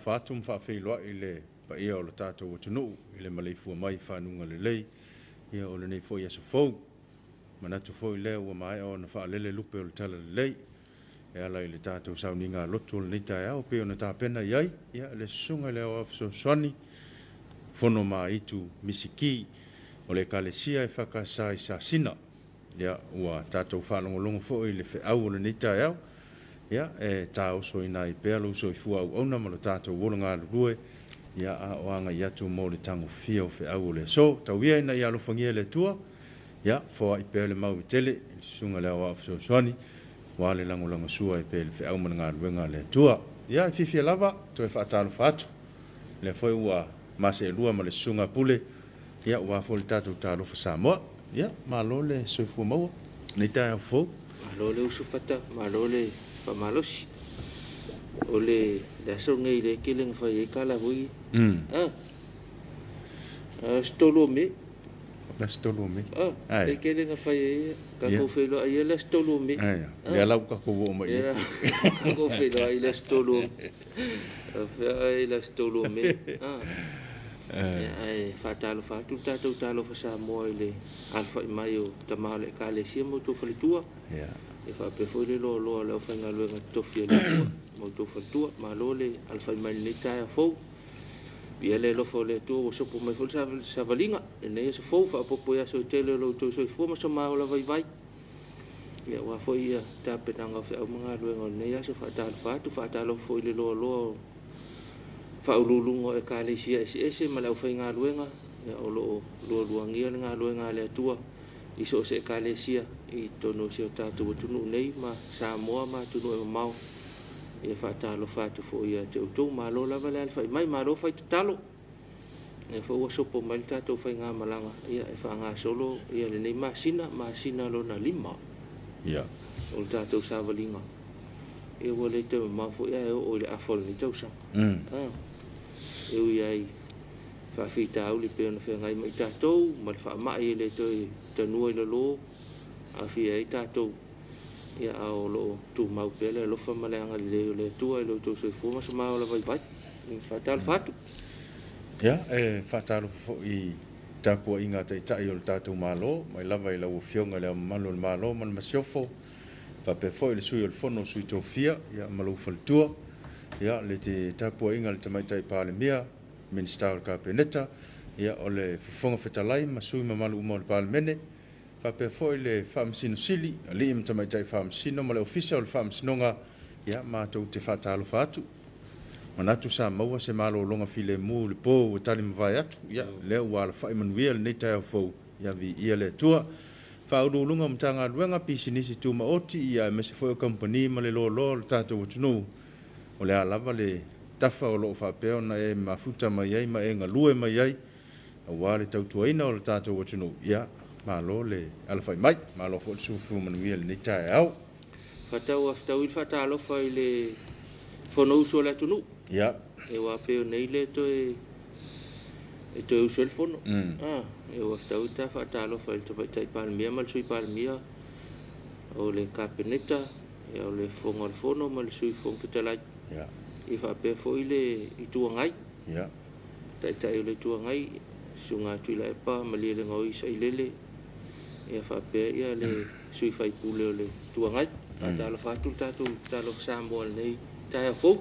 Faatalofa atu ma faafeiloai i le paia o le tatou atunuu i le maleifua mai i fanuga lelei ia o lenei foi aso fou. Manatu foi lea ua maea ona faalele lupe o le talalelei e ala i le tatou sauniga lotu o lenei taeao pei ona tapena i ai ia le Susuga i le Aoao Fesoasoani Fono Maitu Misiki o le Ekalesia EFKS i Sasina. Ia, ua tatou faalogologo foi i le feau o lenei taeao. Ia, e taosoina ai pea lou soifua auauna ma lo tatou ola galulue, ia, a o agai atu mo le tagofia o feau o le aso. Tau ia ina ia alofagia e le Atua, ia, foai pea le mau e tele i le Susuga i le Aoao Fesoasoani, aua le lagolagosua ai pea i le feau ma le galuega a le Atua. Ia, e fiafia lava toe faatalofa atu. Lea foi ua ma seelua ma le Susuga Pule, ia, aua foi le tatou Talofa Samoa. Ia, malo le soifua maua lenei taeao fou. Malo le uso Fata, malo le faamalosi. O le aso lenei lea e tele na fai ai tala foi. Aso 3 o Me. Aso 3 o Me. Ah, e tele na fai ai tatou feiloai ai le aso 3 o Me. Lea la ua tatou oo mai i ai. Tatou feiloai i le aso 3 o Afea i le aso 3 o Me. Ae faatalofa atu le tatou Talofa Samoa i le alafai mai o tama o le Ekalesia ma outou faletua. E faapea foi le loaloa o le aufaigaluega totofi a le Atua ma outou faletua. Malo le alafai mai i lenei taeao fou. Viia le alofa o le Atua ua sopo mai foi le savaliga i lenei aso fou, faaopoopo i aso e tele o lo outou soifua ma so maola vaivai. Ia, aua foi ia tapenaga o feau ma galuega o lenei aso. Faatalofa atu, faatalofa foi i le loaloa o faauluuluga o Ekalesia eseese ma le aufaigaluega, ia, o lo o lualuagia le galuega a le Atua i so o se Ekalesia i totonu o si o tatou atunuu nei ma Samoa ma atunuu e mamao. Ia, faatalofa atu foi ia te outou. Malo lava le alafai mai, malo fai tatalo. Lea foi ua sopo mai le tatou faigamalaga, ia, e faagasolo ia lenei masina, masina lona 5. Ia. O le tatou savaliga. Ia, ua le toe mamao foi ae oo i le afa o lenei tausaga. E ui ai faafitauli pei ona feagai ma i tatou ma le faamai e le toe tanua i lalo aafia ai tatou, ia, a o lo o tumau pea le alofa ma le agalelei o le Atua i lo outou soifua ma so maola vaivai. Faatalofa atu. Ia, e faatalofa foi i tapuaiga a Taitai o le tatou Malo, mai lava i lau Afioga i Le Ao Mamalu o le Malo ma le Masiofo, faapea foi le Sui o le Fono o Sui Tofia, ia, ma lou faletua, ia, le tapuaiga a le Tamaitai Palemia, Minisita o le Kapeneta, ia, o le Fofoga Fetalai ma sui mamalu uma o le Palemene, faapea foi le Faamasino Sili, alii ma tamaitai faamasino ma le Ofisa o le Faamasinoga, ia, matou te faatalofa atu. Manatu sa maua se malologa filemu i le po ua tali mavae atu, ia, lea ua alafai manuia lenei taeao fou, ia, viia le Atua. Faauluuluga o Matagaluega, pisinisi tumaoti, ia, aemaise foi o kamupani ma le loaloa o le tatou atunuu, o le a lava le tafa o lo o faapea ona e mafuta mai ai ma e galue mai ai, aua le tautuaina o le tatou atunuu, ia, malo le alafai mai, malo foi le soifua manuia i lenei taeao. Faatau i le faatalofa i le Fonousu o le atunuu. Ia. E ua pei o nei le toe e toe usu ai le fono. E ua fetaui ta faatalofa i le Tamaitai Palemia ma le Sui Palemia, o le Kapeneta, ia, o le Fofoga o le Fono ma le Sui Fofoga Fetalai. Ia. Ia faapea foi le Itu Agai. Ia. Taitai o le Itu Agai, Susuga Tuilaepa Malielegaoi Sailele, ia faapea ia le sui faipule o le Itu Agai. Faatalofa atu le tatou Talofa Samoa i lenei taeao fou.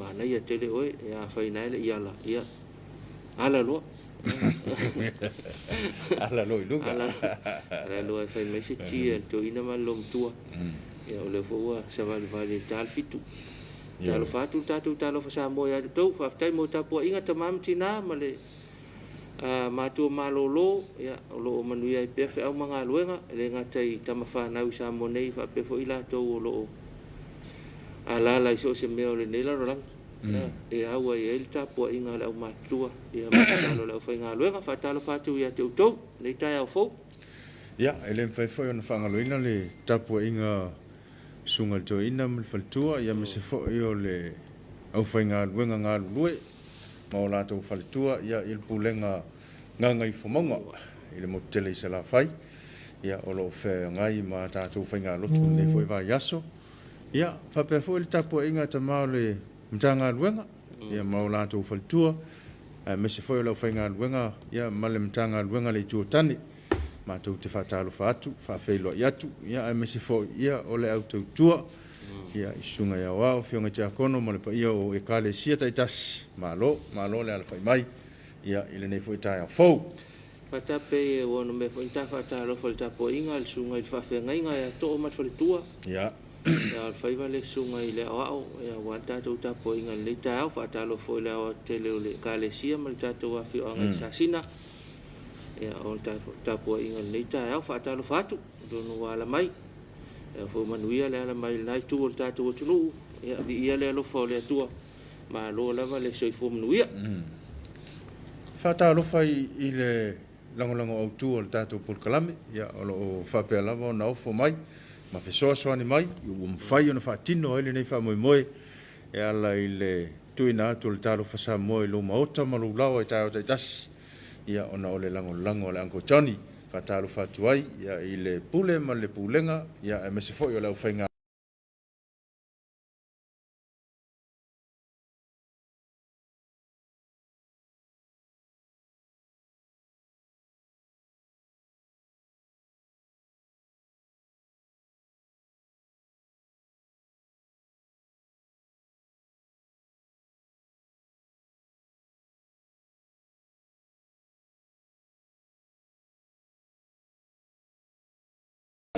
Manaia tele oe, e afaina ai le iala, ia, ala loa. Ala loa i luga. Ala, ala loa e fai mai se ti a le toeaina ma le loomatua. Ia o lea foi ua savalivali e ta le 7. Talofa atu le tatou talofa Samoa ia te outou. Faafetai mo tapuaiga tama ma tina ma le matua malolo, ia, o lo o manuia ai pea feau ma galuega, e le gata i tama fanau i Samoa nei, faapea foi i latou o lo o alaala i so o se mea o lenei lalolagi. E au ai ai le tapuaiga a le aumatutua, ia, ma le tatalo a le aufaigaluega. Faatalofa atu ia te outou lenei taeao fou. Ia, e le mafai foi ona faagaloina le tapuaiga susuga i le toeaina ma le faletua, ia aemaise foi o le aufaigaluega galulue ma o latou faletua, ia, i le pulega Gagaifomauga i le motu tele i Salafai, ia, o lo o feagai ma tatou faigalotu i lenei foi vaiaso. Ia, faapea foi le tapuaiga a tama o le Matagaluega, ia, ma o latou faletua, aemaise foi o le aufaigaluega, ia, ma le Matagaluega a le Itu o Tane. Matou te faatalofa atu, faafeiloai atu, ia, aemaise foi, ia, o le au tautua, ia, i susuga i aoao, afioga i tiakono ma le paia o ekalesia taitasi. Malo, malo le alafai mai, ia, i lenei foi taeao fou. Faatapei e ua ono mea foi ni ta faatalofa i le tapuaiga a le susuga i le faafeagaiga ia Too ma le faletua. Ia. Ia, o le faiva le susuga i le aoao, ia, aua le tatou tapuaiga i lenei taeao. Faatalofa foi i le aoaotetele o le ekalesia ma le tatou afioaga i Sasina. Ia, o le tapuaiga i lenei taeao. Faatalofa atu, atonu ua ala mai. Ia foi manuia le ala mai i lena itu o le tatou atunuu. Ia, viia le alofa o le Atua. Malo lava le soifua manuia. Faatalofa i le lagolago autu o le tatou polokalame, ia, o lo o faapea lava ona ofo mai ma fesoasoani mai, ua mafai ona faatino ai lenei faamoemoe e ala i le tuuina atu o le Talofa Samoa i lou maota ma lou laoa i taeao taitasi, ia, ona o le lagolago a le Uncle Johnny. Faatalofa atu ai, ia, i le pule ma le pulega, ia, aemaise foi o le aufaigaluega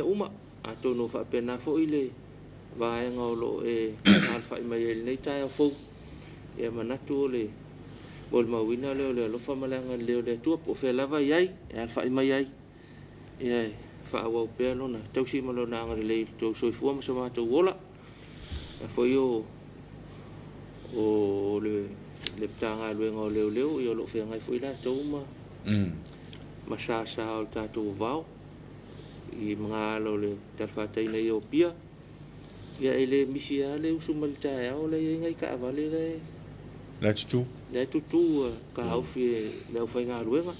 Uma, atonu o faapena foi le vaega o lo o e alafai mai ai i lenei taeao fou. Ia manatu o le molimauina lea o le alofa ma le agalelei o le Atua, po o fea lava i ai e alafai mai ai. Ia e faaauau pea lona tausi ma lona agalelei i le tou soifua ma so matou ola. Ia foi o le Matagaluega o Leoleo, ia o lo o feagai foi latou ma sasa o le tatou vavao i magaala o le talafatai nei o Apia. Ia e le misi lava le usu mai le taeao la e i ai nai taavale la e tutu. La e tutu taofi e le aufaigaluega.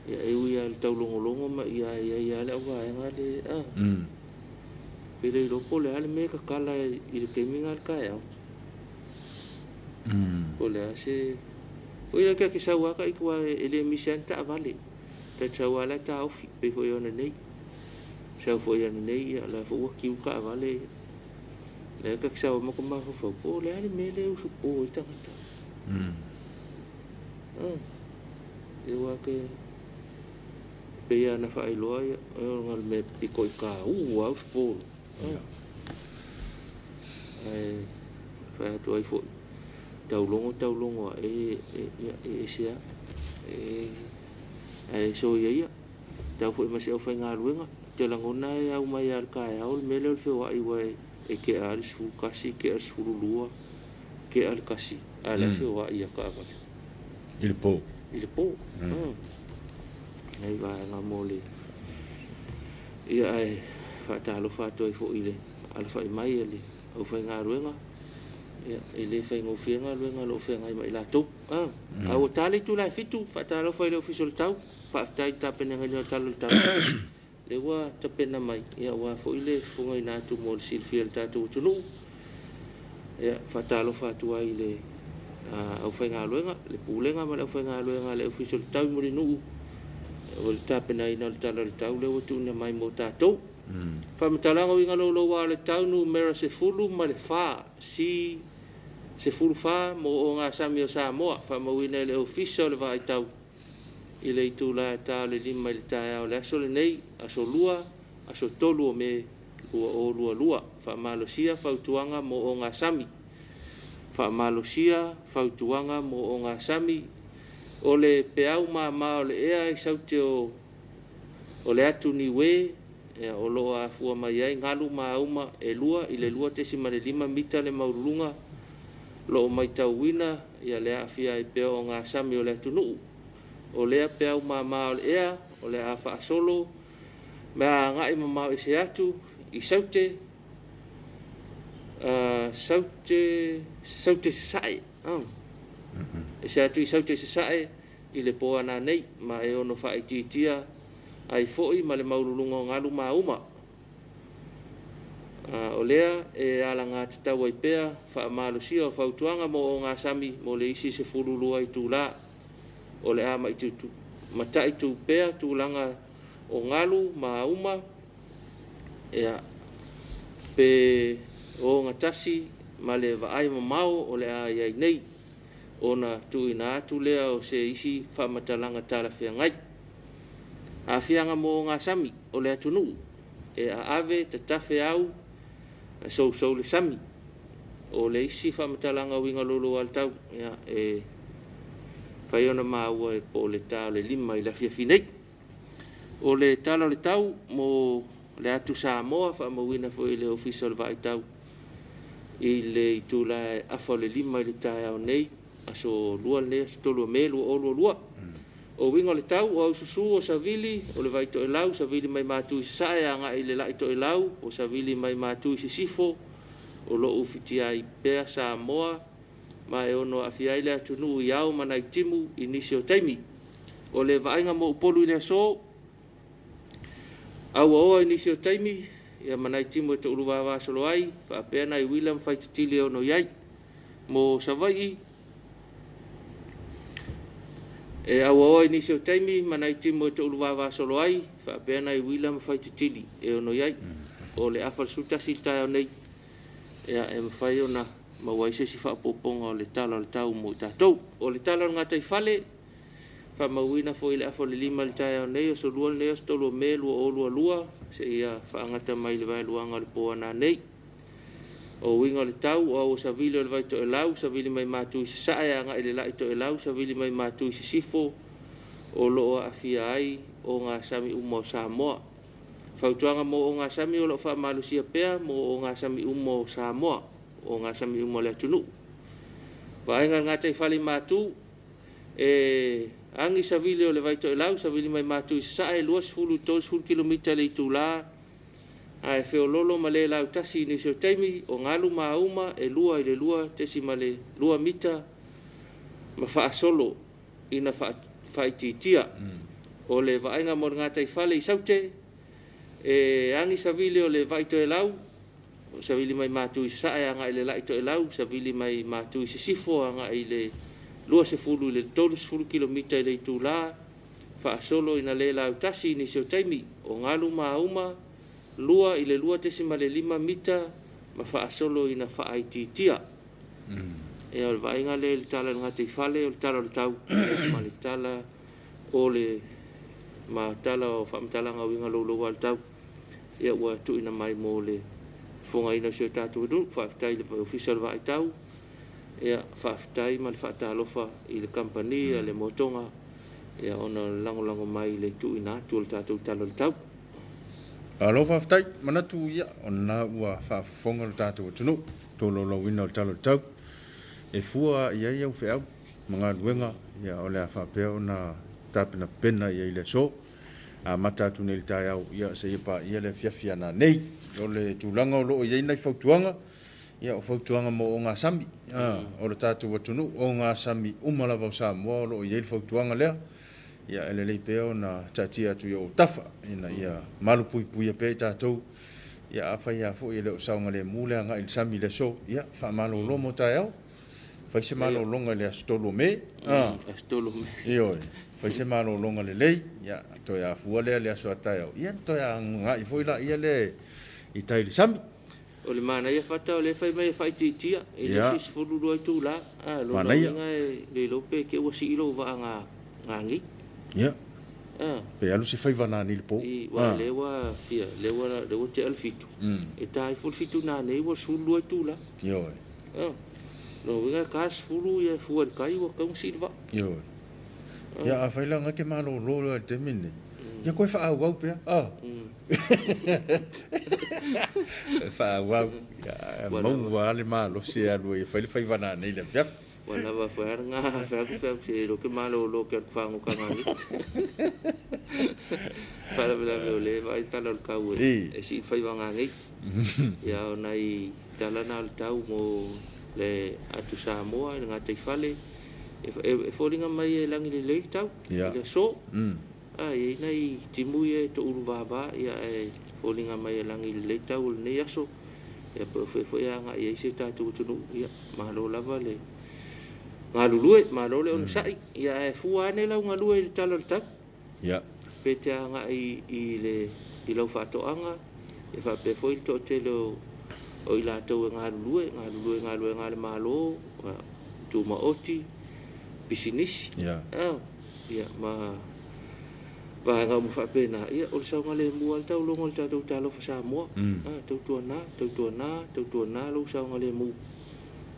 Ia e ui lava i le taulogologo ma ia i ai lava le auvaega le pe le iloa po o le a le mea e tatala i le taimi lena o le taeao. Po o le a se... Foi lea ta te sau lava ta ita e le misi lava ni taavale. Ta te sau lava la e taofi, pei foi ona nei. Sau foi ananei, ia, la foi ua kiu taavale. Lea ta te sau ma ta mafaufau, po o le a le mea lea e usupo ai tagata. Ia te pei lava na faailoa, ia, o le mea pito i taua usupo. Ae fai atu ai foi, taulogo a e ese lava. Ae soia ia, tau foi ma se aufaigaluega. Te lagona e au mai lava i le taeao le mea lea o le feoai, ua e tea le 11, tea le 12, tea le 1, a o la e feoai a taavale. I le po. I le po. Nai vaega mo le... Ia ae faatalofa atu ai foi i le alafai mai a le aufaigaluega. Ia, e le faigofie galuega o lo o feagai ma i latou. A ua ta le itula e 7, faatalofa i le Ofisa o le Tau. Faafetai i le tapenaina o le tala o le tau. Lea ua tapena mai, ia, aua foi le fofogaina atu mo le silafia e le tatou atunuu. Ia, faatalofa atu ai i le aufaigaluega, le pulega ma le aufaigaluega a le Ofisa o le Tau i Mulinuu, o le tapenaina o le tala o le tau lea ua tuuina mai mo tatou. Faamatalaga uiga louloua o le tau numera 14 C. 14 mo ogasami o Samoa, faamauina e le Ofisa o le Vaai Tau i le itula e ta o le 5 i le taeao o le aso lenei, aso Lua, aso 3 o Me 2022. Faamalosia fautuaga mo ogasami. Faamalosia fautuaga mo ogasami. O le peau mama o le ea i saute o le atu Niue, o lo o afua mai ai galu ma auma e 2 i le 2.5 mita le maualuluga, o lo o matauina le aafia ai pea o ogasami o le atunuu. O lea peau mama o le ea, o le a faasolo ma agai mamao ese atu i saute, saute sasae, ese atu i saute sasae i le po ana nei, ma e ono faaitiitia ai foi ma le maualuluga o galu ma auma. O lea e alagatatau ai pea faamalosia o fautuaga mo ogasami mo le isi 12 itula. O le a mataitu pea tulaga o galu ma auma, pe ogatasi ma le vaai mamao o le a i ai nei, ona tuuina atu lea o se isi faamatalaga talafeagai. Aafiaga mo ogasami o le atunuu e aave tatafe au sousou le sami. O le isi faamatalaga uiga louloua le tau, e fai ona maua e po o le ta o le 5 i le afiafi nei. O le tala o le tau mo le atu Samoa, faamauina foi i le Ofisa o le Vaai Tau i le itula e afa o le 5 i le taeao nei, aso 2 lenei, aso 3 o Me 2022. O uiga o le tau, o aususu o savili o le vai toelau, savili mai matu i sasae agai i le lai toelau, o savili mai matu i sisifo, o lo o ufitia ai pea Samoa, ma e ono aafia ai le atunuu i ao ma nai timu i nisi o taimi. O le vaaiga mo Upolu i le aso, auaoa i nisi o taimi, ia ma nai timu e touluvavasolo ai, faapea nai uila ma faitetili e ono i ai. Mo Savaii, e auaoa i nisi o taimi ma nai timu e touluvavasolo ai, faapea nai uila ma faitetili e ono i ai. O le afa le 11 i le taeao nei, e mafai ona maua ai se isi faaopoopoga o le tala o le tau mo i tatou. O le tala o le gataifale, faamauina foi le afa o le 5 i le taeao nei, aso 2 lenei, aso 3 o Me 2022, seia faagata mai le vaeluaga o le po ana nei. O uiga o le tau, o au o savili o le vai toelau, savili mai matu i sasae agai i le lai toelau, savili mai matu i sisifo, o lo o aafia ai ogasami uma o Samoa. Fautuaga mo ogasami o lo o faamalosia pea mo ogasami uma o Samoa, ogasami uma o le atunuu. Vaaiga o le gataifale i matu, e agi savili o le vai toelau, savili mai matu i sasae, 20 30 kilomita le itula, ae feololo ma le lautasi i nisi o taimi, o galu ma auma e 2 i le 2.2 mita ma faasolo ina faaitiitia. O le vaaiga mo le gataifale i saute, e agi savili o le vai toelau, savili mai matu i sasae agai i le lai toelau, savili mai matu i sisifo agai i le 20 i le 30 kilomita i le itula, faasolo ina le lautasi i nisi o taimi, o galu ma auma 2 i le 2.5 mita ma faasolo ina faaitiitia. O le vaaiga lea i le tala o le gataifale, o le tala o le tau ma le tala o le ma tala o faamatalaga uiga louloua le tau, ua tuuina mai mo le fofogaina o si o tatou atunuu. Faafetai i le Ofisa o le Vaai Tau, faafetai ma le faatalofa i le kamupani a le Motoga, ona lagolago mai i le tuuina atu o le tatou tala o le tau. Malo faafetai, manatu ia ona ua faafofoga le tatou atunuu, tolaulauina o le tala o le tau. E fua i ai au feau ma galuega, o le a faapea ona tapenapena i ai le aso. Amata atu nei le taeao, seia paia le afiafi ana nei. O le tulaga o lo o i ai nai fautuaga, o fautuaga mo ogasami, o le tatou atunuu, ogasami uma lava o Samoa o lo o i ai le fautuaga lea. E lelei pea ona taatia atu i ou tafa, ina ia malupuipuia pea i tatou. Afai lava foi e le o saogalemu le agai i le sami i le aso, faamalolo mo taeao. Fai se malologa i le aso 3 o Me. Aso 3 o Me. Ioe, fai se malologa lelei, toe afua lea le aso a taeao, toe agai foi laia le i tai i le sami. O le manaia fata o lea e fai mai e faaitiitia i le isi 12 itula. A, lona Manaia. uiga e le iloa pe te i ua sii lou vaa ga gagei. Ia. A. Pe alu se faiva nanei i le po. I, aua lea ua fia, lea ua lea ua tea le 7. E ta ifo le 7 nanei ua 12 itula. Ioe. A. Lona uiga e ta le 10 ia e fua i le tai ua tatau ona sii le vaa. Ioe. Ia afai la e te malolo loa i le taimi lenei, ia toe faaauau pea. A. Faaauau. Ia maua lava le malosi e alu ai e fai le faiva nanei i le afiafi. Ua lava foi lava lena fai atu fai atu se iloa ke malolo ke alu fagota nanei. Faalavelave o lea e vaai le tala o le tau e sii le faiva nanei. Ia o nai tala na o le tau mo le atu Samoa i le gataifale. E foliga mai e lagi lelei le tau i le aso. A e i ai nai timu ia e toulu vava, ia ae foliga mai e lagi lelei le tau o lenei aso. Ia po o fea foi e agai i ai si o tatou atunuu, ia malo lava le galulue, malo le onosai. Ia ae fua ane lau galue i le tala o le tau. Pe te agai i le i lau faatoaga, ia faapea foi le toatele o i latou e galulue, galulue i galuega a le Malo, tumaoti, pisinisi, ia ma vaega uma faapena, ia o le saogalemu lava le tauloga o le tatou Talofa Samoa. Tautuana, tautuana, tautuana lou saogalemu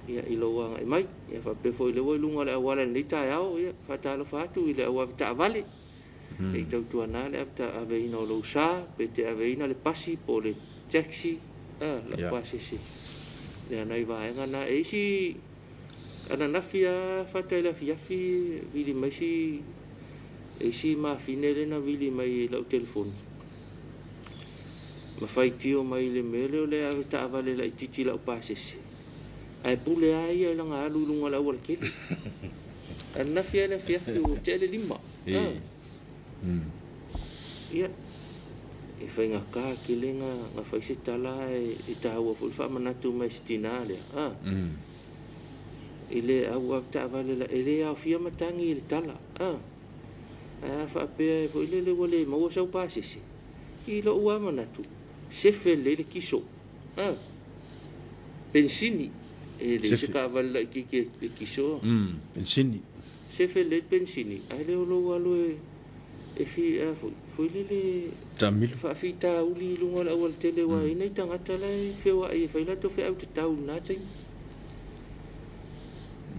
ia i lou agai mai. Ia faapea foi o lea ua i luga o le auala i lenei taeao, ia faatalofa atu i le au avetaavale. Se i tautuana le aveina o lou sa, pe te aveina le pasi po o le taxi, laupasese. Ia nai vaega na. E isi ananafi lava fata i le afiafi vili mai si e isi mafine lea na vili mai i lau telefoni ma faitio mai i le mea lea o le avetaavale laitiiti laupasese ae pule lava ia i lana alu i luga o le aualatele. Ananafi lava i le afiafi ua tea le 5. Ia, e faigata tele na fai se tala ae e taua foi le faamanatu mai e si tinā lea, i le au avetaavale e le aofia matagi i le tala, ae a faapea foi lele ua le maua sau pasese, i lou lava manatu, sefe lelei le kiso, penisini, e leai se taavale laitiiti e kiso. Penisini. Sefe lelei le penisini, ae le o lou alu e fi, a foi, foi lele Taamilo. faafitauli i luga o le aualatele, aua e i ai nai tagata la e feoai e fai latou feau tatau i lena taimi.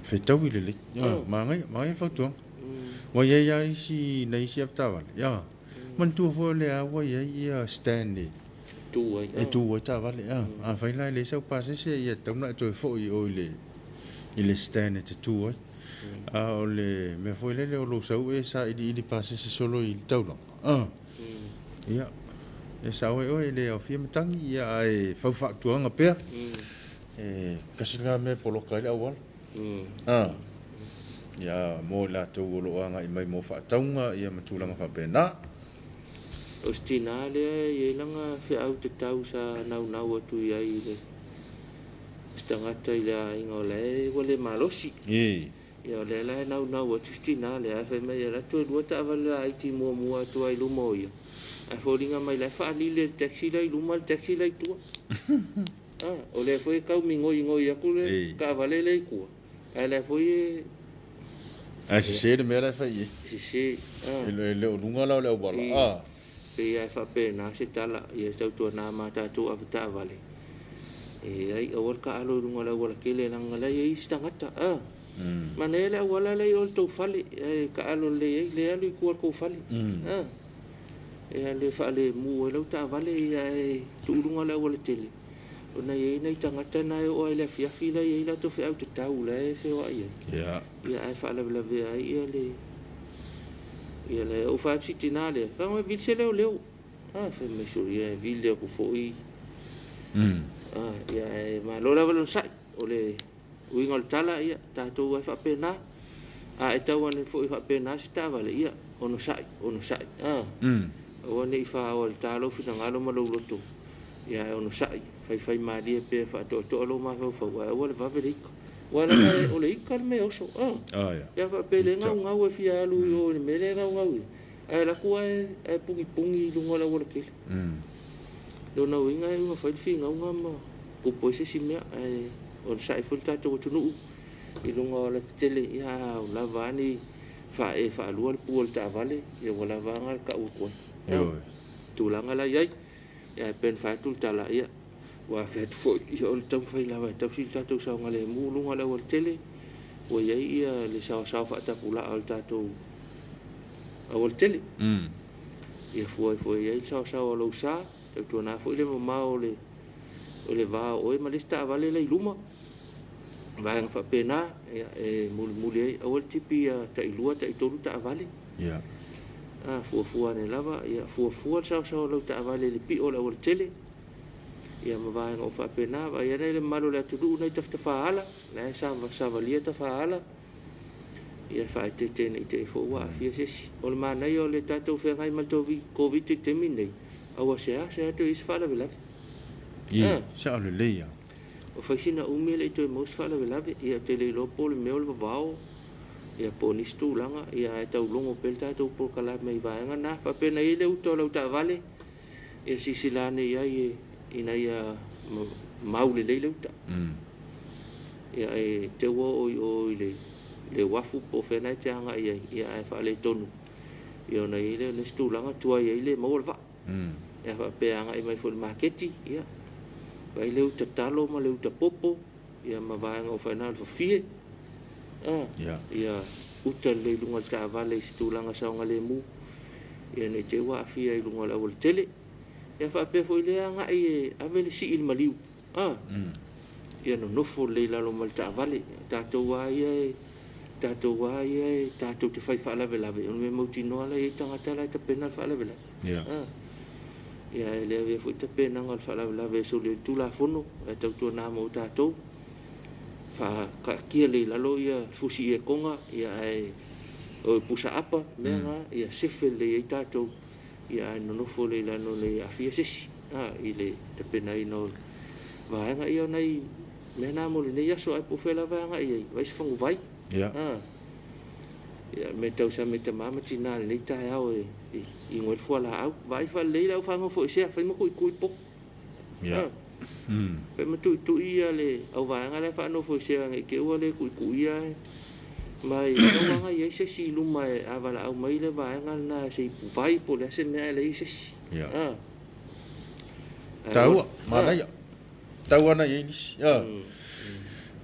Fetaui lelei. Manaia, manaia le fautuaga. Ua i ai lava isi, nai isi avetaavale. Ia, manatua foi o lea ua i ai ia stand e Tu ai. E tu ai taavale. Afai la e leai sau pasese, ia e tatau ona e toe foi i o i le stand e te tu ai. A o le mea foi lele o lou sau e sailiili pasese solo i le taulaga. Ia, e sao ai oe e le aofia matagi, ia ae fau faatuaga pea. E tasi lena mea e poloka ai le auala. Ia, mo i latou o lo o agai mai mo faatauga ia ma tulaga faapena. O si tinā lea e i ai lana feau tatau sa naunau atu i ai i le si tagata i le aiga o la e ua le malosi. Ia o lea la e naunau atu si tinā lea ae fai mai e alu atu e lua taavale laiti muamua atu lava i luma o ia, ae foliga mai la e faalili e le taxi la i luma le taxi la i tua. O lea foi e tau migoigoi atu le taavale lea i tua, ae la foi e Ae sese le mea la e fai i ai. Sese. E le o luga la o le auala. Pei lava e faapena se tala, ia tautuana ma tatou avetaavale, e ai aua le taalo i luga o le auala tele leaga la e i ai isi tagata. Manaia le auala la e i o i le tou fale, ae taalo lelei ai, le alu i tua o le tou fale. E alu e faalemu ai lau taavale, ae tuu i luga o le auala tele, ona e i ai nai tagata na e oo lava i le afiafi la e i ai latou feau tatau la e feoai ai. Ia ae faalavelavea ai ia le ia le ou fai atu si tinā lea, fai mai vili se leoleo. Fai mai solia e vili atu foi. Ia ae malo lava le onosai. O le uiga o le tala, ia tatou ai faapena. A e tau ane foi faapena se taavale, ia onosai, onosai. Aua ne i faaoa i le ta lou finagalo ma lou loto. Ia ae onosai, faifai malie pea faatoatoa lou mafaufau, ae aua le vave le ika. Aua leaga o le ika le mea oso. Ia faapea le gaugau e fia alu i o i le mea lea e gaugau i ai, ae alu atu ae pugipugi i luga o le aualatele. Lona uiga e uiga fai le finauga ma tupu ai se isi mea, ae onosai foi le tatou atunuu i luga o alatetele, ia a lava a ni faaee faalua le pu o le taavale, ia ua lava a na tau atu ai. Ioe. Tulaga la i ai, ia e pei ona fai atu le tala, ia ua afea atu foi, ia o le taumafai lava e tausi le tatou saogalemu i luga o le aualatele, ua i ai ia le saoasao faatapulaa o le tatou aualatele. Ia fua ai foi i ai le saoasao o lou sa, tautuana foi le mamao o le va o oe ma le isi taavale la i luma, vaega faapena, ia, e mulimuli ai, aua le tipi ia tailua, taitolu taavale. Ia. A fuafua ane lava, ia fuafua le saoasao o lau taavale i le pio o le aualatele, ia ma vaega o faapena. Vaai ane le mamalu o le atunuu nei tafatafaala, la e savalia tafaala, ia faaeteete ne i te i foi ua aafia se isi. O le manaia o le tatou feagai ma le Covid i le taimi lenei, aua sea toe i ai se faalavelave. I, sao lelei lava. O fai sina umi e le i toe maua se faalavelave, ia ou te le iloa po o le mea o le vavao, ia po o nisi tulaga, ia ae taulogo pea le tatou polokalame i vaega na. Faapena i ai le uta o lau taavale, ia silasila ane i ai ina ia mau lelei le uta. Ia e te ua oo i o i le uafu po o fea na e te agai ai, ia ae faaletonu. Ia ona i ai lea o nisi tulaga tuai ai le maua le vaa. Ia faapea agai mai foi i le maketi, ia vaai le uta talo ma le uta popo, ia ma vaega o faina le fafie. Ia uta lelei i luga o le taavale i se tulaga saogalemu, ia ne i te i ua aafia i luga o le aualatele. Ia faapea foi lea agai e ave le sii i le maliu. Ia nonofo lelei i lalo ma le taavale. Tatou lava ia e tatou lava ia e tatou te fai faalavelave, o le mea mautinoa la e i ai tagata la e tapena le faalavelave. Ia e le avea foi tapenaga o le faalavelave e soli ai le Tulafono, ae tautuana mo tatou. Faataatia lelei i lalo ia fusi iekoga, ia ae o pusa apa, mea na, ia sefe lelei ai tatou, ia ae nonofo lelei i lalo ne i aafia se isi i le tapenaina o vaega. Ia o nai mea na mo lenei aso, ae po o fea lava e agai i ai, vaai se faguvai. Ia me tausami e tama ma tina i lenei taeao e inu ai le fualaau. Vaai faalelei le au faanofoesea, fai ma tuitui potu. Fai ma tuitui ia le au vaega lea faanofoesea ne i te i ua le tuituia mai tau aga i ai se isi i luma e avalaau mai le vaega lena se ipuvai po o le a se mea ae leai se isi. Taua, manaia. Taua na i ai nisi.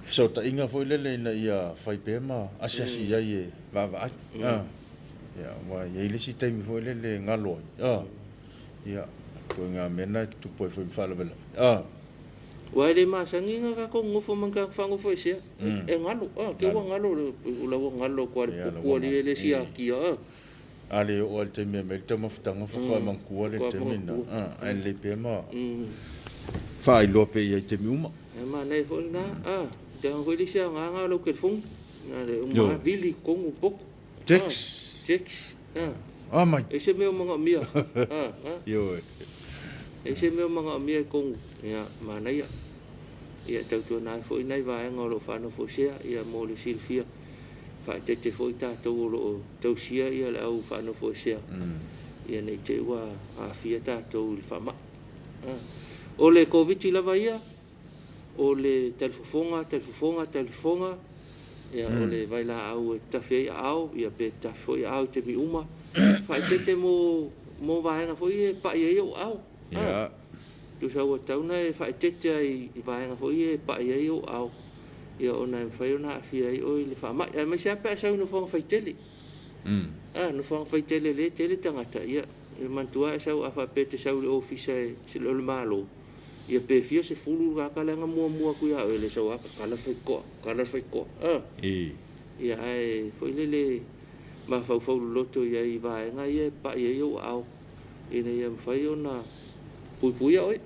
Fesootaiga foi lele ina ia fai pea ma asiasi i ai e vaavaai. Ia, aua e i ai le isi taimi foi lele e galo ai. Ia, ituaiga mea na e tutupu ai foi ma faalavelave. Aua e le masani na tatou nonofo ma ni tagata faanofoesea. E galo, te ua galo, o la ua galo atu lava i le pupu alii e le siakia. A le oo lava i le taimi e aumai ai le taumafataga faatoa manatua lea i le taimi lena. Ae lelei pea ma faailoa pea i ai i taimi uma. E manaia foi lena. Leaga foi le isi aoga o lau telefoni. Na o le uma lava vili i totonu potu. Text. Text. Ah mai. E se mea o manaomia. Ioe. E se mea o manaomia i totonu. Ia, manaia. Ia, tautuana ai foi nai vaega o lo o faanofoesea, ia, mo le silafia. Faaeteete foi tatou o lo o tausia ia le au faanofoesea, ia ne i te i ua aafia tatou i le faamai. O le Koviti lava ia, o le talifofoga, talifofoga, talifofoga, ia, o le vailaau e tatafi ai aao, ia pe tatafi foi aao i taimi uma. Faaeteete mo vaega foi ia e pai ai ou aao. Tusa ua tatau ona e faaeteete ai i vaega foi ia e pai ai ou aao, ia ona e mafai ona aafia ai oe i le faamai. Aemaise lava pe a e sau i nofoaga faitele. Nofoaga faitele lea e tele tagata, ia e manatua e sau a faapea e te sau i le ofisa o le Malo, ia pe fia sefulu tagata lea na muamua atu ia oe, le sau lava tatala le faitotoa, tatala le faitotoa. Ia ae foi lele mafaufau loloto i ai i vaega ia e pai ai ou aao, ina ia mafai ona puipuia oe.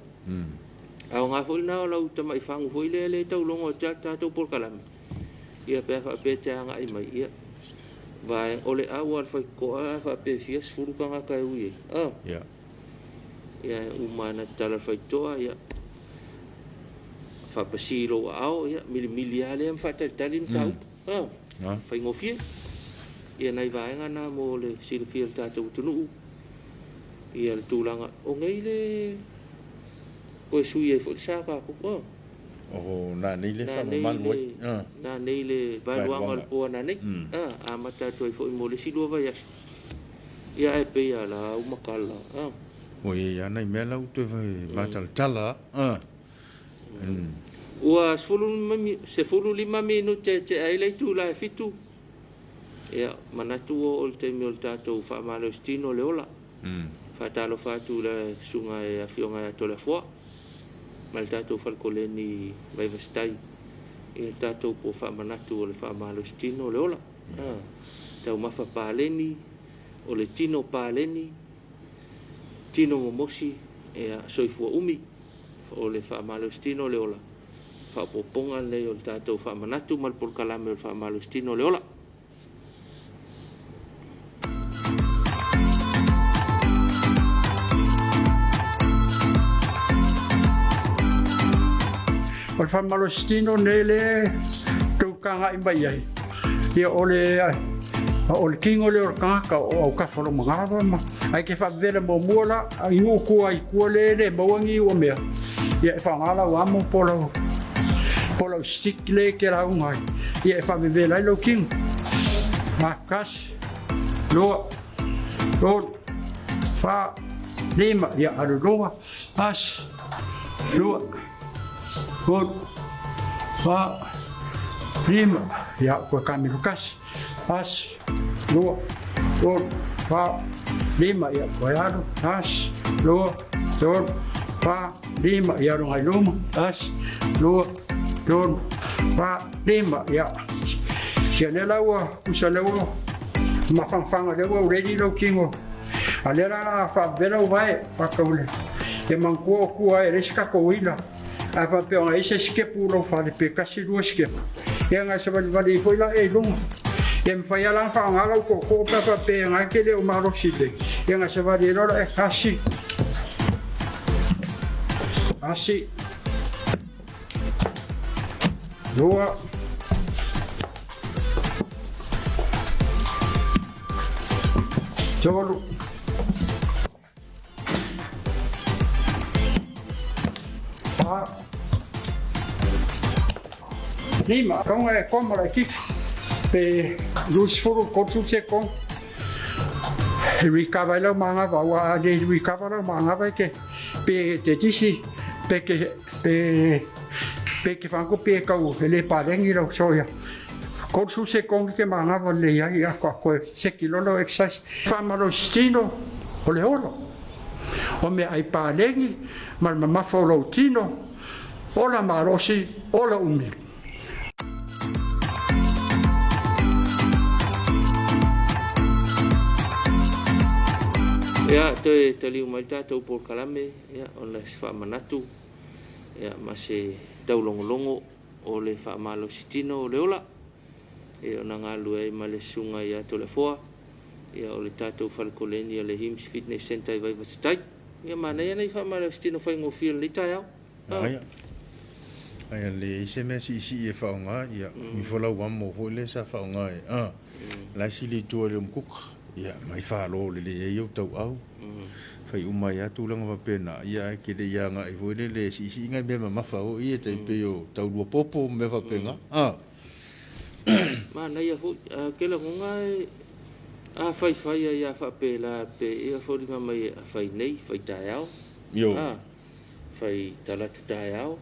Aoga foi lena o lau tamai fagu foi lea e taulogo atu ai le tatou polokalame, ia pe a faapea e te agai mai, ia vaega o le au a le faitotoa a faapea e fia sefulu tagata e ui ai. Ia e uma ana tatala le faitotoa, ia faapasi i lou aao, ia milimili lava lea ma faatalitali le mataupu. Faigofie. Ia nai vaega na mo le silafia e le tatou atunuu, ia le tulaga o nei le toe sui ai foi le sa tatou. O nanei le faamamalu ai. Nanei le vaeluaga o le po a nanei. Amata atu ai foi mo le isi 2 vaiaso. Ia ae pei a la ua matala. Ua i ai lava nai mea la ua toe matalatala a. Ua 15 minute e tea ai le itula e 7. Ia, manatu ua oo i le taimi o le tatou faamalositino le ola. Faatalofa atu i le susuga e Afioga ia Toleafoa ma le tatou fale koleni Vaivasitai i le tatou po faamanatu o le faamalositino o le ola. Taumafa paleni, o le tino paleni, tino momosi, ia, soifua umi. O le faamalositino o le ola, faaopoopoga lenei o le tatou faamanatu ma le polokalame o le faamalositino o le ola. O le faamalositino nei le tou kaga'i mai ai, ia o le o le tino lea o le tagata o autafa o lou manava ma ae ke faavevela muamua la i nuu tua i tua le le maua ni iu o mea, ia e faaaoga lau amo po lau po lau stick le e te lauga ai, ia e faavevela ai lou tino. Tasi, lua, tolu, fa, lima, ia alu i luga. Tasi, lua, tolu, fa, lima, ia ua kamelu kasi. Tasi, lua, tolu, fa, lima, ia toe alu. Tasi, lua, tolu, fa, lima, ia alu ngai luma. Tasi, lua, tolu, fa, lima, ia. Ia lea la ua usa lea ua mafanafana lea ua ready lou tino. A lea la la faavela uvae faataule. Ia manatua o tua e leai se tatou uila. Ae faapea ona i ai se sikepu i lou fale pe tasi lua sikepu, ia na e savalivali ai foi la ea i luga. Ia mafai lava la ona faaaoga lau tootoo pe a faapea na e te le o malosi lelei, ia na e savali ai loa la ea tasi, tasi, lua, tolu, Fa. Lima, kaunga e koma la kiki. Pe 20 30 sekona. E recover ai lau manava, aua a le recover lau manava e ke pe te tisi pe ke pe pe ke whango pe kau e le palengi lau soia. 30 sekona ke manava lelei ai a koe seki loa lau exercise. Whamalositino o le olo. O mea ai palegi ma le mamafa o lou tino, ola malosi, ola umi. Ia, toe taliu mai le tatou polokalame, ia, ona se faamanatu, ia, ma se taulogologo o le faamalositino o le ola, ia, ona galulue ai ma le susuga ia Toleafoa, Ia, o le tatou fale koleni o le Hims Fitness Centre i Vaivase-tai. Ia, manaia nei faamalositino faigofie o lenei taeao. Aia. Aia leai se mea siisii e faaaoga, ia, ifo lau amo foi lea sa faaaoga e, a, la e sili i tua i le umukuka, ia, mai falo lelei ai ou tauau. Fai uma ai lava tulaga faapena, ia, ae ke le i agai foi lele e siisii nai mea mamafa foi ia, tai pei o taulua popo ma mea faapena, a. Manaia foi, a ke lagona e a faifai ai a faapela pe ia foliga mai a fai nei, fai taeao, a fai talatu taeao.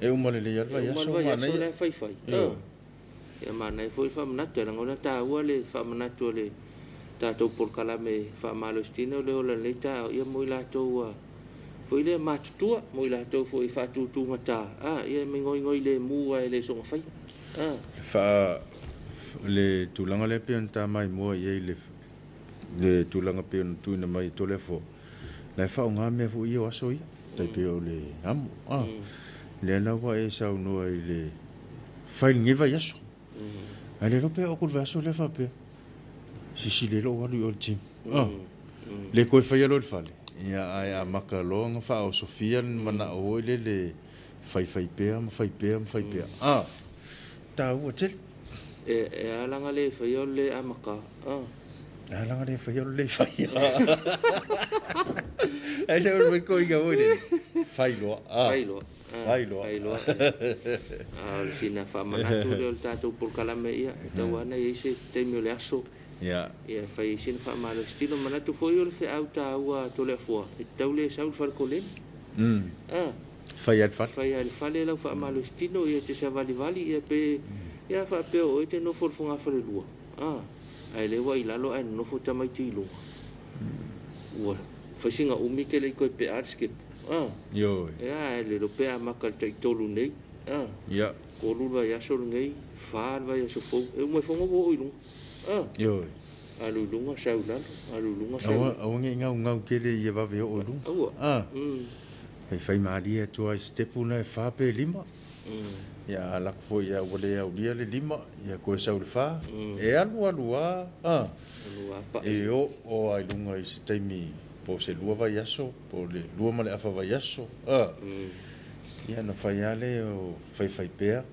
E uma lelei lava le vaiaso, manaia. E uma le vaiaso la e faifai. Ia manaia foi le faamanatu, e lagona taua le faamanatu o le tatou polokalame faamalositino le ola i lenei taeao, ia mo i latou ua foi lea matutua, mo i latou foi e faatutugata, a ia e migoigoi lemu ae le soona faia. A. Faa le tulaga lea pei ona ta maimoa i ai le le tulaga pei ona tuuina mai e Toleafoa, la e faaaoga mea foi ia o aso ia, tai pei o le amo, a. Lea la ua e saunoa i le fai i lenei vaiaso. Ae le iloa pe oo atu i le vaiaso lea faapea, sisili ai lou alu i o i le gym. A. Le toe faia loa i le fale, ia ae amata loa ona faaosofia le manao foi lele faifai pea ma fai pea ma fai pea. A, taua tele. E a laga le faia o le le amata. A. E a laga le faia o le le faia. Ai se ua koiga foi lele, fai loa. A. Fai loa. Fai loa. Fai loa. A o le sina faamanatu lea o le tatou polokalame, ia, e tatau lava ona i ai se taimi o le aso, ia, e fai ai sina faamalositino. Manatu foi o le feau taua a Toleafoa, e tatau le sau i le fale koleni. Fai lava i le fale. Fai lava i le fale lau faamalositino, ia, e te savalivali, ia, pe, ia, faapea o oe e te nofo i le fogafalelua, ae lea ua i lalo ae nonofo tamaiti i luga. Ua fai sina umi e te le i toe pea le sikepu. Ioe. Ia, ae le iloa pe amata i le tai-3 nei. 3 le vaiaso lenei, 4 le vaiaso fou. E uma ifo ua oo i luga. Ioe. Alu i luga, sau i lalo, alu i luga, sau i lalo. Aua ne i gaugau tele ia vave oo i luga. Aua. Faifai malie atu lava i sitepu na e 4 pe 5. Ia, a alu atu foi ua le aulia le 5, ia toe sau i le 4. E alu alu lava, Alu lava pai. E oo lava i luga i se taimi po o se 2 vaiaso, po o le 2 ma le afa vaiaso. Ia ona fai lava lea o faifai pea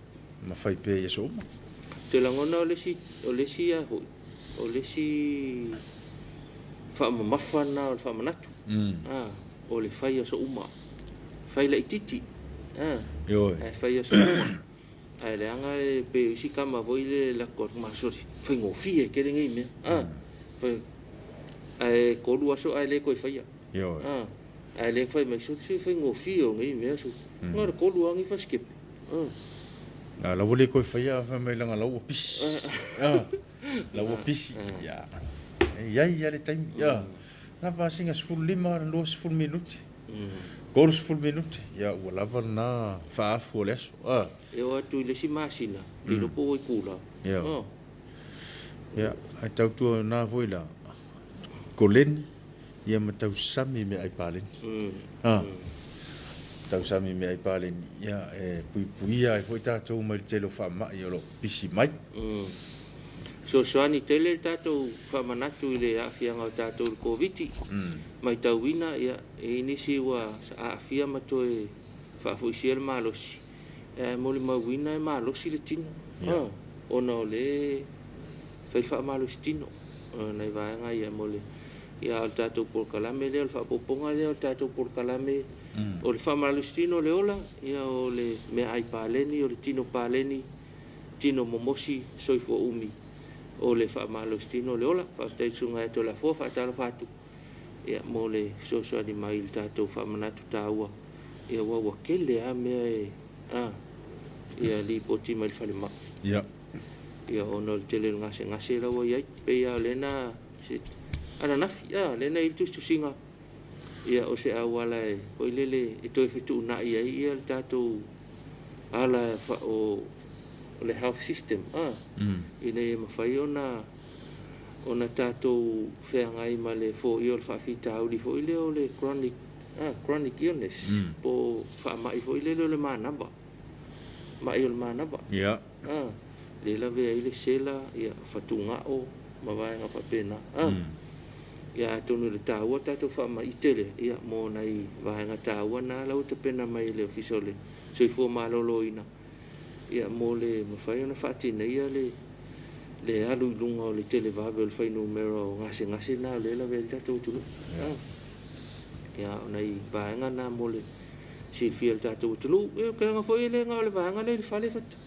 ma fai pea i aso uma. Ou te lagona o le isi, o le isi a foi, o le isi faamamafa lena o le faamanatu. O le fai aso uma. Fai laitiiti. Ioe. Ae fai aso uma. Ae leaga e pei o isi tama foi le lako atu ma soli, faigofie tele nei mea. Fai, ae 3 aso ae le toe faia. Ioe. Ae le fai mai soli, se faigofie o nei mea su. Na o le 3 lava nei fasikepe. A la ua le toe faia fai mai leaga la ua pisi. La ua pisi. Ia. E i ai lava le taimi. Ia. Lava sina 15, 20 minute. 30 minute. Ia ua lava lena faaafu o le aso. E oo atu i le isi masina, le iloa po ua i kula. Ia. Ia, ae tautua na foi la koleni, ia ma tausami meaai paleni. Tausami meaai paleni, ia e puipuia ai foi tatou mai le tele o faamai o lo o pisi mai. Fesoasoani tele le tatou faamanatu i le aafiaga o tatou i le Koviti. Matauina, ia, e i ai nisi ua aafia ma toe faafoisia le malosi, ae molimauina e malosi le tino, ona o le fai le faamalositino nai vaega ia mo le, ia, o le tatou polokalame lea, o le faaopoopoga lea o le tatou polokalame, o le faamalositino o le ola, ia, o le meaai paleni, o le tino paleni, tino momosi, soifua umi, o le faamalositino o le ola. Faafetai i le susuga ia Toleafoa, faatalofa atu, ia, mo le fesoasoani mai i le tatou faamanatu taua, ia, ua tele lava mea e ia lipoti mai le falemai. Ia, ona o le tele o le gasegase la ua i ai, pei lava o lea na ananafi, lea na i ai le tusitusiga, ia, o se auala e foi lele e toe fetuunai ai ia le tatou ala o le health system, ina ia mafai ona tatou feagai ma le foia o le faafitauli foi lea o le chronic illness, po o faamai foi lele o le manava, mai o le manava. Lea lavea ai le sela, ia, fatugao ma vaega faapena. Ia, atonu i le taua tatou faamaite lea, ia, mo nai vaega taua na la ua tapena mai e le Ofisa o le Soifua Maloloina, ia, mo le mafai ona faatinaia le alu i luga o le televave o le fuainumera o gasegase na o lea lavea ai le tatou atunuu. Ia, o nai vaega na mo le silafia e le tatou atunuu. Ia, o foi e le na o le vaega lea i le fale fata.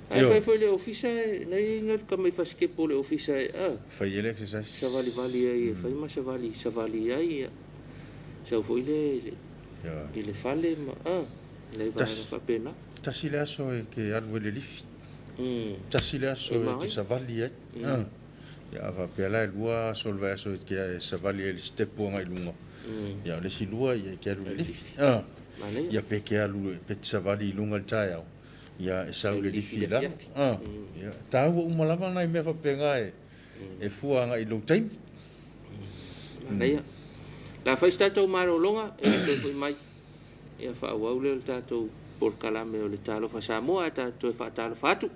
Ae fai foi le ofisa e nai ngai tamai fasikepo o le ofisa e Fai ai le exercise. Savalivali ai e fai ma savali savali ai, ia. Sau foi le i le fale ma nai vaega faapena. Tasi le aso e ke alu ai le lifi. Tasi le aso e te savali ai. Ia, a faapea la e 2 aso o le vaiaso e te savali ai i le stepu agai i luga. Ia, o le isi 2 ia e te alu i le lifi. Ia pe te alu pe te savali i luga i le taeao. Ia e sau le lifi i lalo. Ia, taua uma lava nai mea faapena e fua agai i lou taimi. Manaia. La fai se tatou malologa, e toe foi mai. Ia faaauau lea o le tatou polokalame o le Talofa Samoa, ae tatou toe faatalofa atu.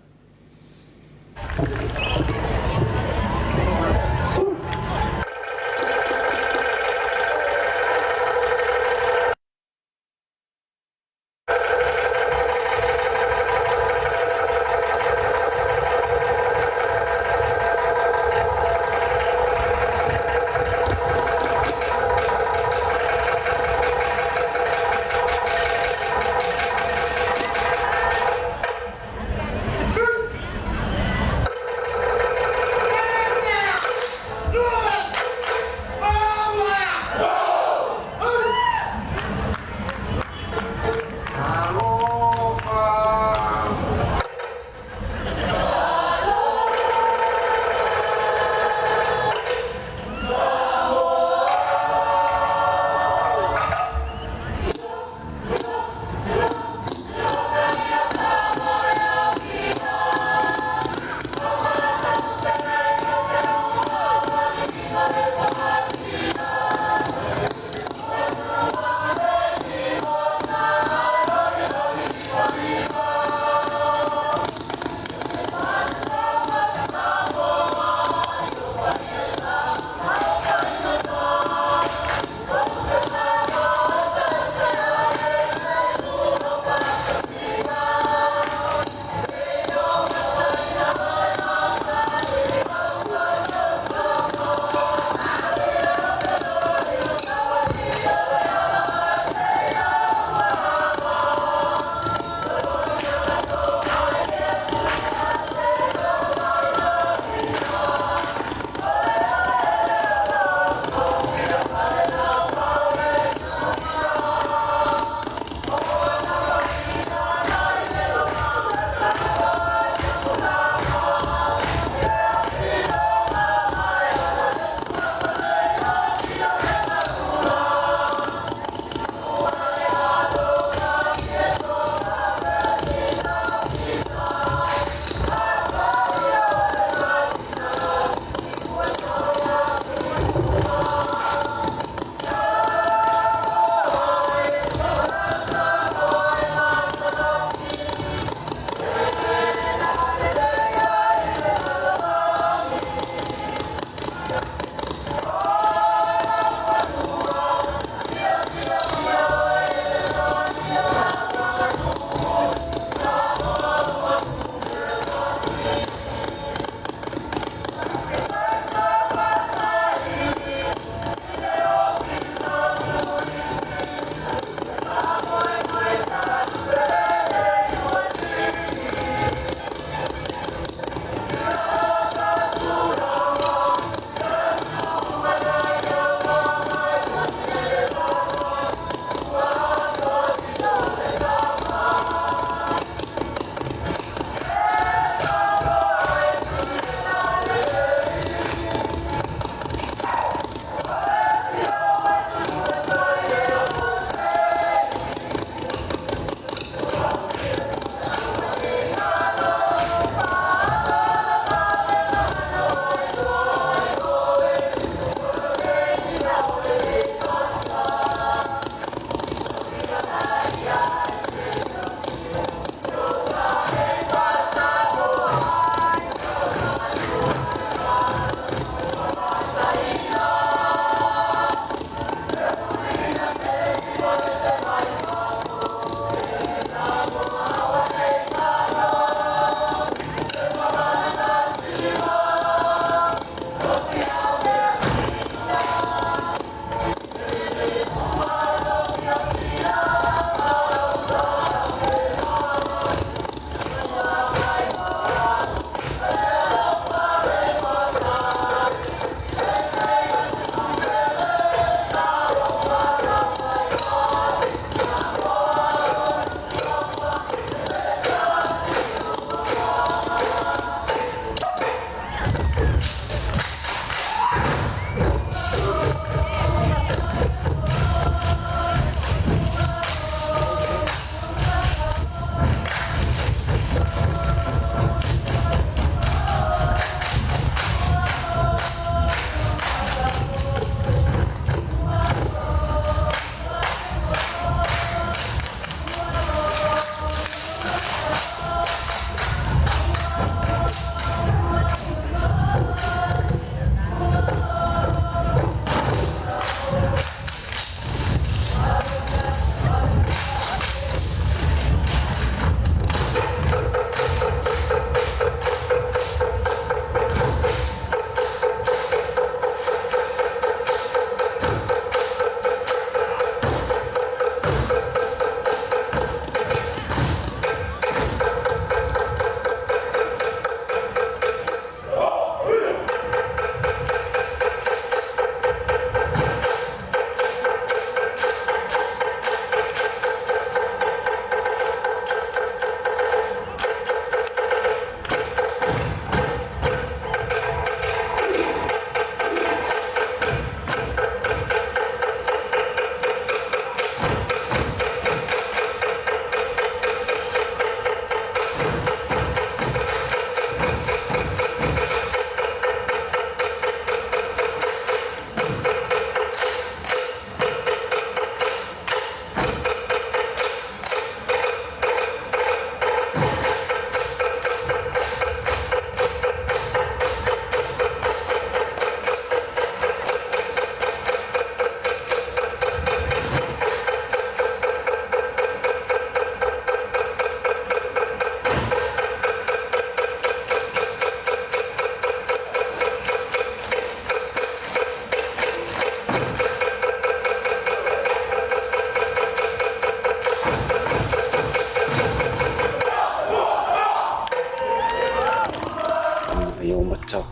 matou.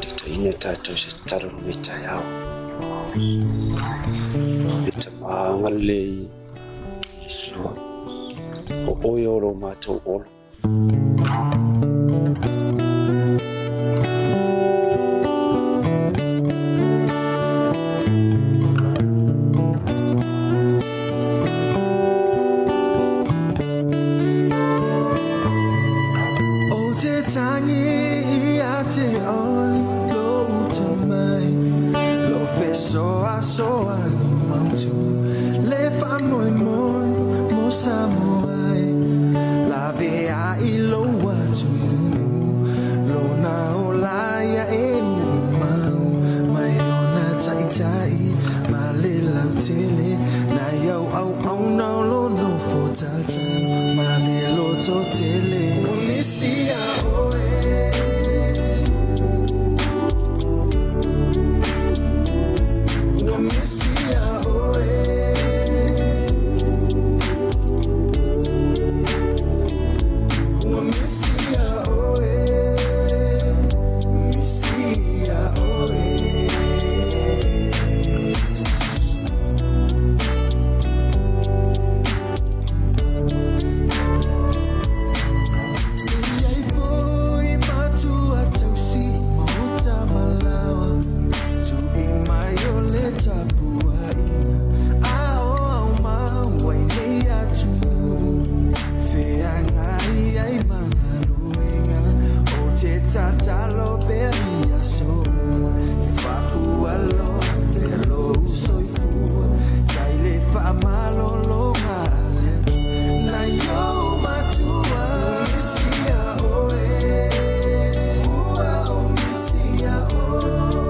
Taitaiina tatou i se tatalo i lenei taeao. E Tama agalelei, yes Lord, o oe o lo matou ola. O te tangi ia te oe lou tamai Lo fesoasoani mautu Le faamoemoe mo Samoa e Laveai lou atunuu Lona ola ia e umau Mai ona taitai ma le lautele Nai au auauna o lo nofo tatalo ma le lototele Ua misia oe Ua misia oe Ua misia oe Misia oe. E ai foi matua tausi ma ota malawa Tu'i mai o le tapuaiga A o au mau ai nei atunuu Feagai ai ma galuega O te tatalo pea i aso uma I faafualoa pea lou soifua Iai le faamalologa a le Atua Nai ou matua Misia oe Ua o misia oe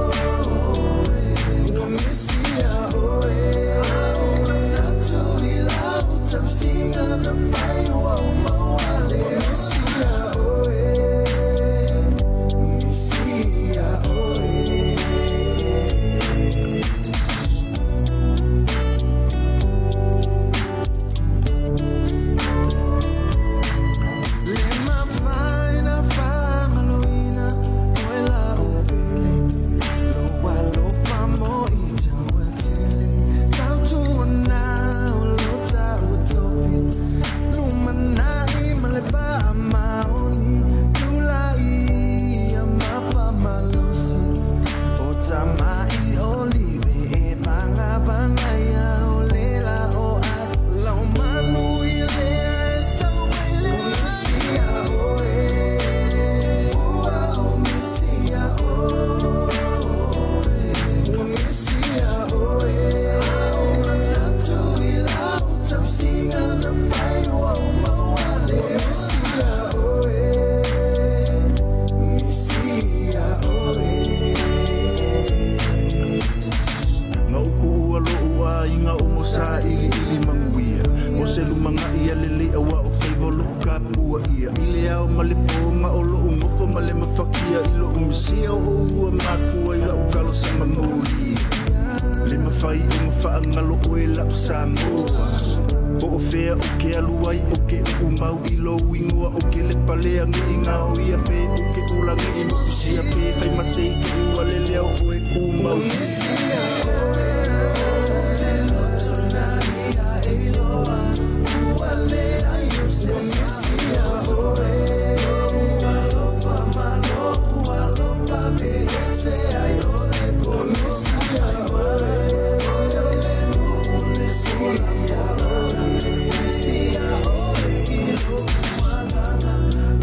Ua misia oe A o manatu i lau tausiga na fai ua ou maua le Ua misia oe Misia oe. Le mafai na faamaloina oe lau pele Lou alofa mo i tauatele Tautuana o lo taua tofi Lumanai ma le faamaoni Tulai ia ma faamalosi O tama'i o live e vagavaga ia o le la o ai Lau manu i lea e sau mai le Misia oe Ua o Misia oe Ua Misia oe A o manatu i lau tausiga na fai ua ou maua le Misia oe Misia oe. Na ou kuʻua loʻu ʻaiga o mo saʻiliʻili manuia Mo se lumanaʻi a lelei ʻauā o faiva o loʻu kapua ʻia I le ao ma le pō na o loʻu nofo ma le mafakia I loʻu misia o ʻoua makua i laʻu kalo sa manulia Le mafai ona faagalo ʻoe laʻu Samoa Po o fea o ke alu ai o ke uʻu mau i lou inoa O ke lepa lea neʻi gaoia pe o ke ula neʻi mokusia pe fai ma se i ke ua lele o ʻoe kumau. Ua misia oe o te loto nani a e iloa ua leai o se Ua misia oe lou alofa ma lou alofa me ese ai o le po Ua misia oe o le nuu le sola Misia oe i lou agaga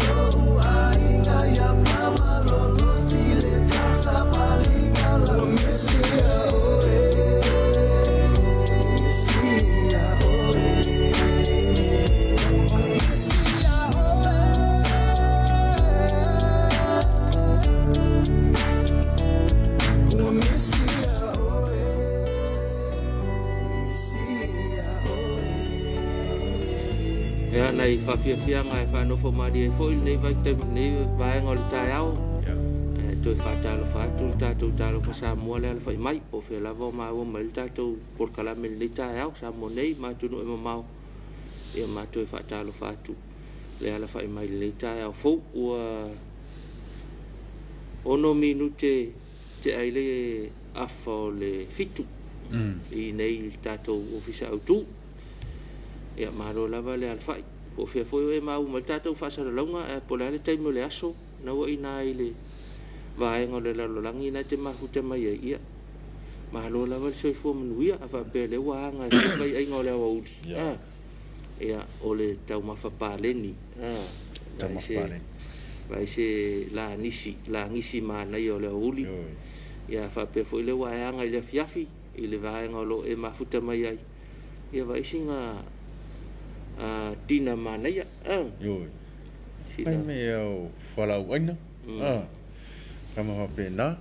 lou aiga ia faamalolosi le tasavaliga lau Misia oe Misia oe Misia oe Ua misia oe Misia oe. Ia, nai faafiafiaga e faanofo malie ai foi lenei vaitaimi lenei vaega o le taeao. E toe faatalofa atu le tatou talofa Samoa le alafai mai, po o fea lava o maua mai le tatou polokalame i lenei taeao, Samoa nei ma atunuu e mamao. Ia ma toe faatalofa atu le alafai mai i lenei taeao fou. Ua 6 minute tea i le afa o le 7 i inei i le tatou Ofisa Autu. Ia, malo lava le alafai. Po o fea foi o e maua mai le tatou faasalalauga, ae po o le a le taimi o le aso, na ua i ina i le vaega o le lalolagi na e te mafuta mai ai, ia, malo lava le soifua manuia. A faapea o lea ua aga e fai vaiaiga o le aoauli, ia, o le taumafa paleni, vaai se lanisi, lagisi manaia o le aoauli. Ia, a faapea foi lea ua e aga i le afiafi, i le vaega o lo o e mafuta mai ai, ia vaai sina tina manaia. Ioe. Mai mea o fualaauaina. Kama faapena.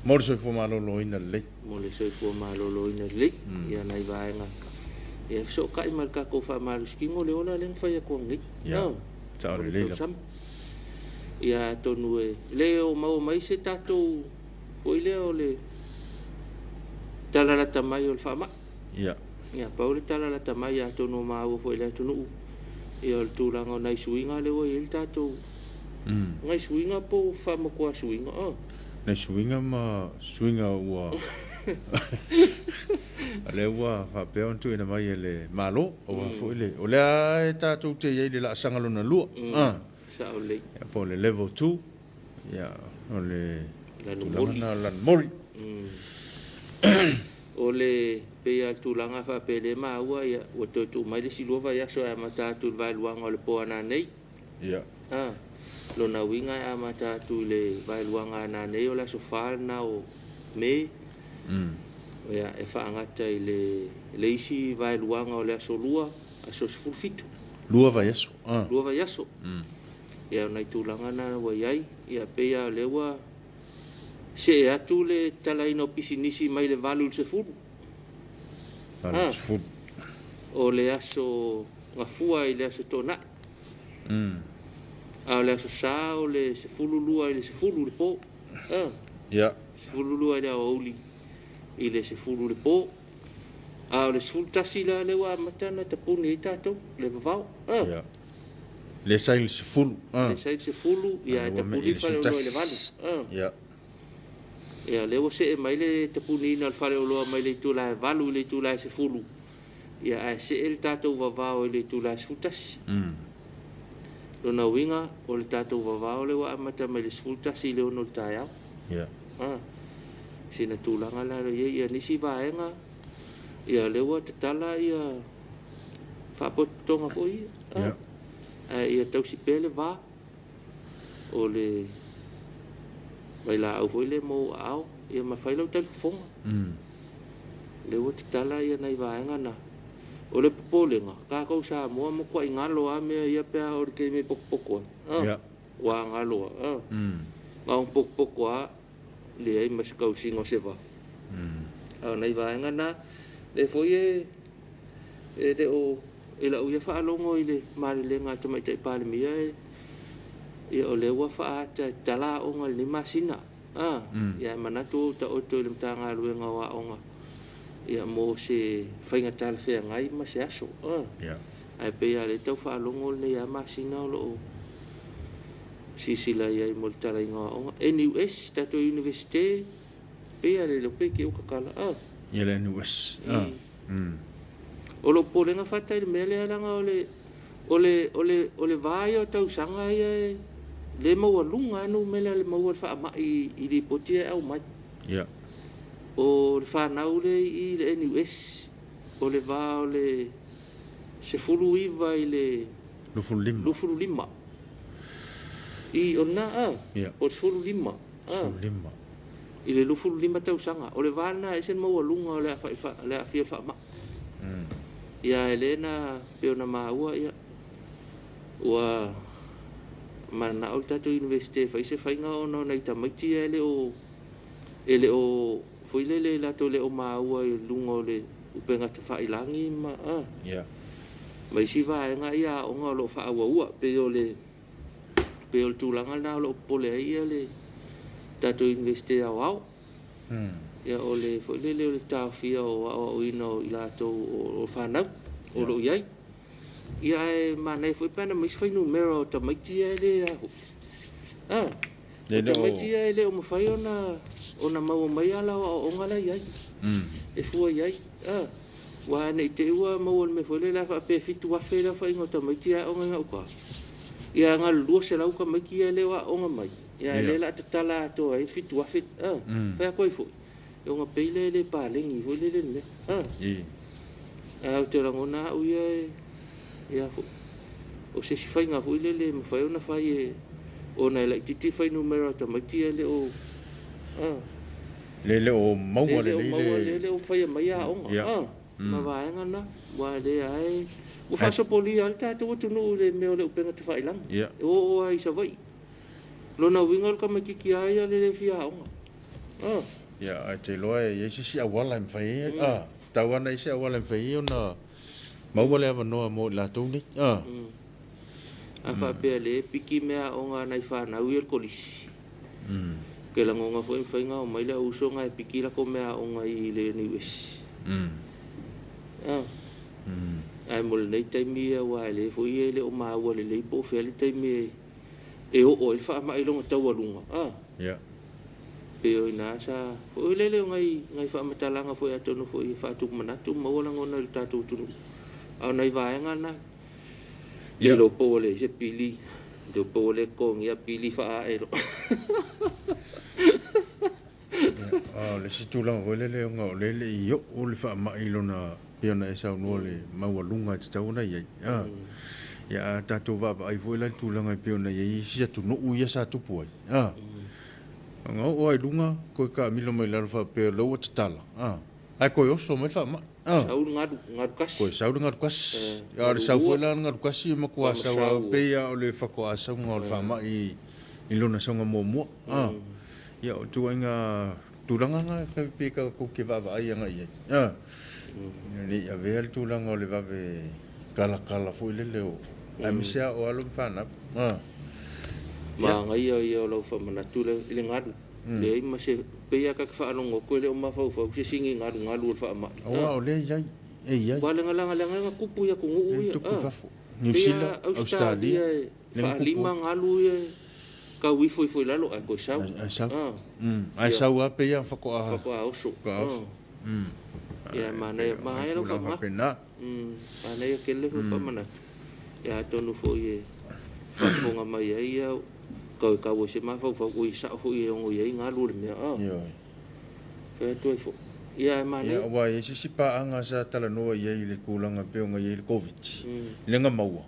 Mo le soifua maloloina lelei. Mo le soifua maloloina lelei. Ia nai vaega. Ia fesootai ma le tatou faamalosikino le ola lea na fai atu nei. Ia. Sao lelei lava. Ia atonu e le o maua mai se tatou foi lea o le talalata mai o le faamai. Ia. Ia pau le talalata mai atonu o maua foi i le atunuu. Ia o le tulaga o nai suiga lea ua i ai le tatou nai suiga po o faamatua suiga. Nai suiga ma suiga ua lea ua faapea ona tuuina mai e le Malo, aua foi le o lea e tatou te i ai i le laasaga lona lua. Sao lelei. Ia, po o le level 2. Ia, o le Lanumoli. tulaga lena o le lanumoli. O le pei lava le tulaga faapea lea e maua, ia, ua toe tuu mai le isi 2 vaiaso e amata atu i le vaeluaga o le po a nanei. Ia. Lona uiga e amata atu i le vaeluaga a nanei o le aso 4 lena o Me. Ia, e faagata i le isi vaeluaga o le aso 2, aso 17. 2 vaiaso. 2 vaiaso. Ia, o nai tulaga na ua i ai. Ia, pei lava o lea ua see atu le talaina o pisinisi mai le 8 i le 10. 8 i le 10. O le aso gafua i le aso toonai. A o le aso sa o le 12 i le 10 le po. Ia. 12 i le aoauli i le 10 le po. A o le 11 la lea ua amata ona tapuni ai tatou le vavao. Ia. Le sa i le 10. Le sa i le 10, ia, e tapuni le faleoloa i le 8. Ia. Ia, lea ua see mai le tapuniina o le faleoloa mai le itula e 8 i le itula e 10. Ia, ae see le tatou vavao i le itula e 11. Lona uiga, o le tatou vavao lea ua amata mai le 11 i le 6 o le taeao. Ia. Sina tulaga la lea i ai. Ia, nisi vaega, ia, lea ua tatala ia faapotopotoga foi ia. Ia. Ae ia tausi pea le va o le vailaau foi lea mo aao, ia ma fai lau talifofoga. Lea ua tatala ia nai vaega na. O le popolega, tatou Samoa matuai galo lava mea ia pe a oo i le taimi e potopoto ai. Ia. Ua galo lava. Na ona potopoto lava, leai ma se tausiga o se va. A o nai vaega na, lea foi e le o e lau ia faalogo i le malelega a Tamaitai Palemia, ia o lea ua faaata e tatala aoga i lenei masina. Ia, e manatu ua taoto i le Matagaluega o Aoga, ia, mo se faiga talafeagai ma se aso. Ia. Ae pei lava o lea e tau faalogo lenei lava masina o lo o silasila i ai mo le talaiga o aoga. NUS, tatou Universite, pei lava le iloa pe te i ua tatala. Ia, le NUS. O lou popolega fata i le mea lea, leaga o le o le o le o le va ia o tausaga ia e le maualuga lava numera le maua le faamai i lipoti ia e aumai. Ia. O le fanau lea i le NUS, o le va o le 19 i le 25. 25. I o lena Ia. o le 15. 15. I le 25 tausaga. O le va lena e ese le maualuga o le aafia o le faamai. Ia, e le na pei ona maua, ia, ua mananao le tatou Universite e fai se faiga ona o nai tamaiti ia e le o foi lele latou le o maua i luga o le upega tafailagi ma Ia. ma isi vaega ia aoga o lo o faaauaua. Pei o le tulaga lena o lo o popole ai ia le tatou Universite aoao. Ia, o le foi lele o le taofia o aoaoina o i latou o fanau o lo o i ai. Ia, ae manaia foi pe ana aumai se fuainumera o tamaiti ia e le aho. Le le o Tamaiti ia e le o mafai ona ona maua mai ala o aoaoga la e i ai. E fua i ai. Aua ne i te i ua maua i le mea foi lele a faapea e 7,000 le aofaiga o tamaiti ia e aoga i gauta. Ia na o le 200 tamaiti ia e le o aooga mai, ia a o lea o le a tatala atoa ai le 7,000. Fai atu ai foi, ia ona pei lea e le paleni foi lele le mea. Ae ou te lagona au ia e ia foi, o se isi faiga foi lele e mafai ona fai e ona e laitiiti fuainumera o tamaiti ia e le o Le le o maua lelei le le le o faia mai aoga ma vaega na, aua o lea lava e ua faasopolia lava le tatou atunuu i le mea o le upega tafailagi. E oo lava i Savaii. O lona uiga o le tamaitiiti lava ia le le fia aoga. Ia, ae te iloa e i ai se isi auala e mafai ai, tau lava ona i ai se auala e mafai ai ona maua le avanoa mo i latou nei. A faapea o lea e piki meaaoga a nai fanau ia i le kolisi, ou te lagona foi e mafai ona omai le au uso na e piki latou meaaoga i le NUS. Ae mo lenei taimi ia, aua o lea foi e le o maua lelei po o fea le taimi e oo ai le faamai i lona taualuga. Pei o i ina sa foi lele o nai nai faamatalaga foi atonu foi e faatupu manatu ma maua lagona i le tatou atunuu. A o nai vaega na, le iloa po ua leai se pili, le iloa po ua le totogia pili faaae loa. A o le isi tulaga foi lele ona o lea e le i oo le faamai i lona, pei ona e saunoa i le maualuga e tatau ona i ai. Ia a tatou vaavaai foi la i le tulaga e pei ona i ai isi atunuu ia sa tupu ai, ona oo lava i luga toe taamilo mai lalo faapea o lea ua tatala, ae toe oso mai le faamai. Sau le galu, galu kasi. Toe sau le galu kasi. A o le sau foi la o le galu kasi e matua sau lava pei lava o le faatoa sauga o le faamai i lona sauga muamua. Ia o ituaiga tulaga na pe tatou te vaavaai agai i ai. Ina ne i avea le tulaga o le vave talatala foi lele o aemaise lava o alo ma fanau. Manaia ia o lau faamanatu lea i le galu. Leai ma se, pei lava ta te faalogo atu e le o mafaufau se sini galugalu o le faamai. Aua o lea e i ai, e i ai. Aua leaga na tupu i atunuu ia. Tupu i fafo, Niu Sila, Ausetalia, e faalima galu ia e tau ifo ifo i lalo ae toe sau. Ae sau. Ae sau lava pei lava faatoa faatoa oso. Faatoa oso. Ia manaia, manaia lau faamanatu. Manaia tele le faamanatu. Ia atonu foi e faafofoga mai ai au tau e tau ai se mafaufau, oi sao foi e ono i ai galu o le mea. Ioe. Fai atu ai foi. Ia e manaia. Ia, aua e i ai se isi paaga sa talanoa i ai i le tulaga e pei ona i ai le Koviti, lea na maua.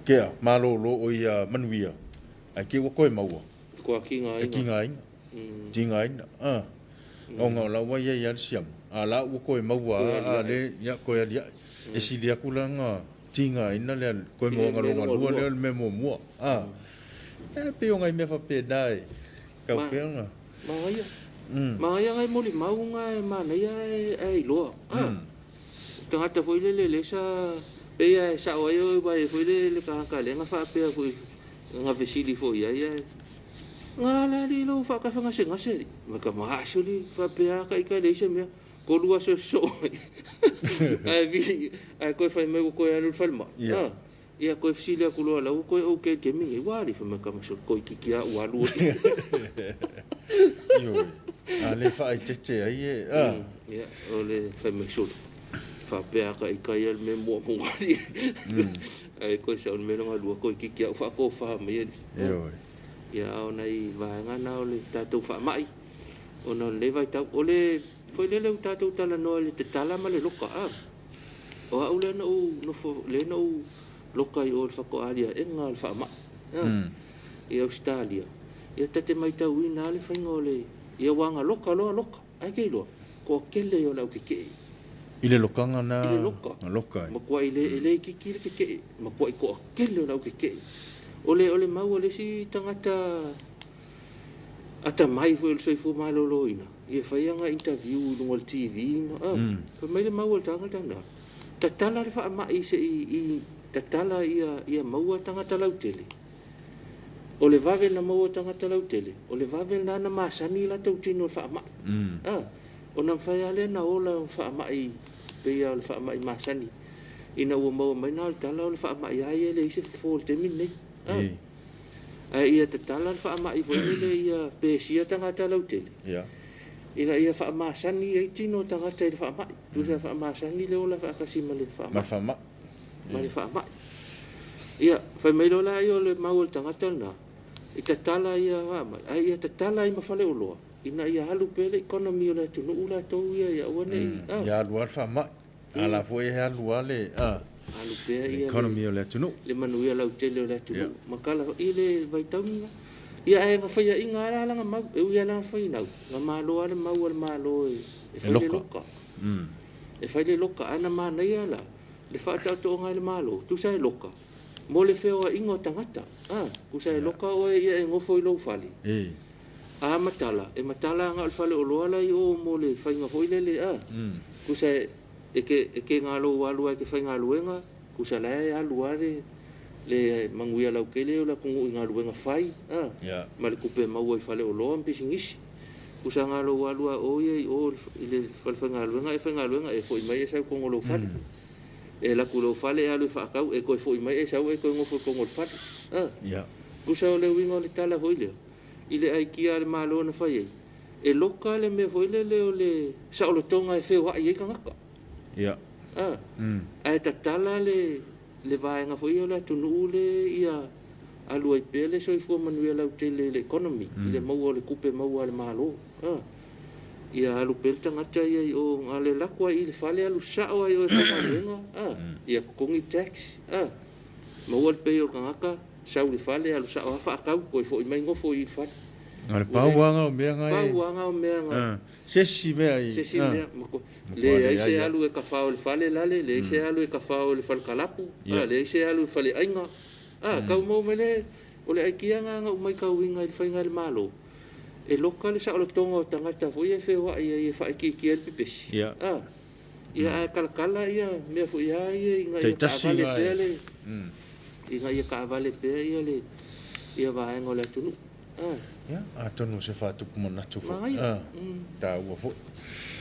Kea, malolo o ia manuia, ae te i ua toe maua. Kua tigaina. E tigaina. Tigaina. Ona o la ua i ai lava le siama, a o la ua toe maua lava, a le, ia, toe aliae. E sili atu la ona tigaina le toe mauaga lona lua lea o le mea muamua. E pei o nai mea faapena e tau pea ona. Manaia. Manaia nai molimau na e manaia ae iloa. Tagata foi lele lea sa pei lava e sao ai oe aua e i ai foi le tagata lea na faapea foi na fesili foi i ai ae na ala alii lou faatafagasegase alii ma ka maasi alii faapea lava ita leai se mea 3 aso e sosoo ai ae vili ae toe fai mai ua toe alu i le falemai a ia toe fesili atu loa la ua toe okay i le taimi lenei ua alii fai mai tama sole toeitiiti lava ou alu alii. Ioe, a le faaeteete ai e, a. Ia, o le fai mai sole, faapea lava ita ia le mea muamua alii. Ae toe sau le mea lona lua, toeitiiti lava ou faatofa mai alii. Ioe. Ia, a o nai vaega na o le tatou faamai, ona o lenei vaitau, o le foi lele ua tatou talanoa i le tatala ma le loka, a. O au lea na ou nofo, lea na ou loka i o i le faatoa aliaega o le faamai i Ausetalia, ia ta te matauina lava le faiga o le, ia aua na loka loa loka, ai te iloa, toatele ia o le au tetee. I le lokaga na I le loka. Na loka ai. Matuai le, e le itiiti le tetee, matuai toatele o le au tetee. O le, o le mau a le isi tagata atamai foi o le soifua maloloina, ia fai ana interview i luga o le TV ma, fai mai le mau a le tagata lena, tatala le faamai se i, i tatala ia, ia maua tagata lautele. O le vave na maua tagata lautele, o le vave lena na masani latou tino i le faamai. Ona mafai lava lea ona ola o faamai pei lava o le faamai masani. Ina ua maua mai na o le tala o le faamai lava ia e leai se fofo i le taimi lenei. Ae ia tatala le faamai foi lele ia pesia tagata lautele, ina ia faamasani ai tino o tagata i le faamai. Tusa faamasani le ola faatasi ma le faamai. Ma le faamai. Ia, fai mai loa lea o le mau a le tagata lena, i tatala ia faamai, ae ia tatala ai ma faleoloa, ina ia alu pea le economy o le atunuu latou ia, ia aua ne i... Ia alu lava le faamai. A la foi e alu lava le alu pea le economy o le atunuu. Le manuia lautele o le atunuu. Ma kala i le vaitaumi. Ia ae na faiaina lava lana mau, e ui lava lana fainau, na malo lava le mau a le Malo e fai le loka. E fai le loka, ae na manaia la le faataotoga e le Malo, tusa e loka, mo le feoaiga o tagata. Tusa e loka oe ia e nofo i lou fale. A matala, e matala na o le faleoloa la i o mo le faiga foi lele, tusa e ke galo alu ai ke faigaluega, tusa la e alu lava le manuia lautele o le atunuu i galuega fai, ma le tupe maua i faleoloa ma pisinisi. Tusa galo alu a o ia i o i le falefaigaluega e faigaluega e foi mai e sau i totonu o lou fale. E alu atu i lou fale e alu e faatau e toe foi mai e sau e toe nofo i totonu o le fale. Tusa o le uiga o le tala foi lea, i le aikia a le Malo na fai ai, e loka le mea foi lele o le saolotoga e feoai ai tagata. Ae tatala le vaega foi o le atunuu le ia alu ai pea le soifua manuia lautele i le economy, i le maua o le tupe maua a le Malo. Ia alu pea le tagata ia i o, a le lako ai i le fale alu sao ai o e faigaluega, ia totogi tax, maua le pay o le tagata, sau i le fale alu sao lava faatau, toe foi mai nofo i le fale. Na le pau lava o mea na e... Pau lava o mea na... Se isi mea i... Se isi mea. Leai se alu e kafao i le fale lale, leai se alu e kafao i le fale kalapu, leai se alu i le fale aiga. Tau maua mai le... O le aikia na ou matauina i le faiga a le Malo, e loka le saolotoga o tagata foi e feoai ai e faaitiitia ai le pepesi. Ia ae kalakala ia mea foi a ia ina ia taavale pea le... Ina ia taavale pea ia le ia vaega o le atunuu. Ia, atonu se faatupu manatu foi. Taua foi.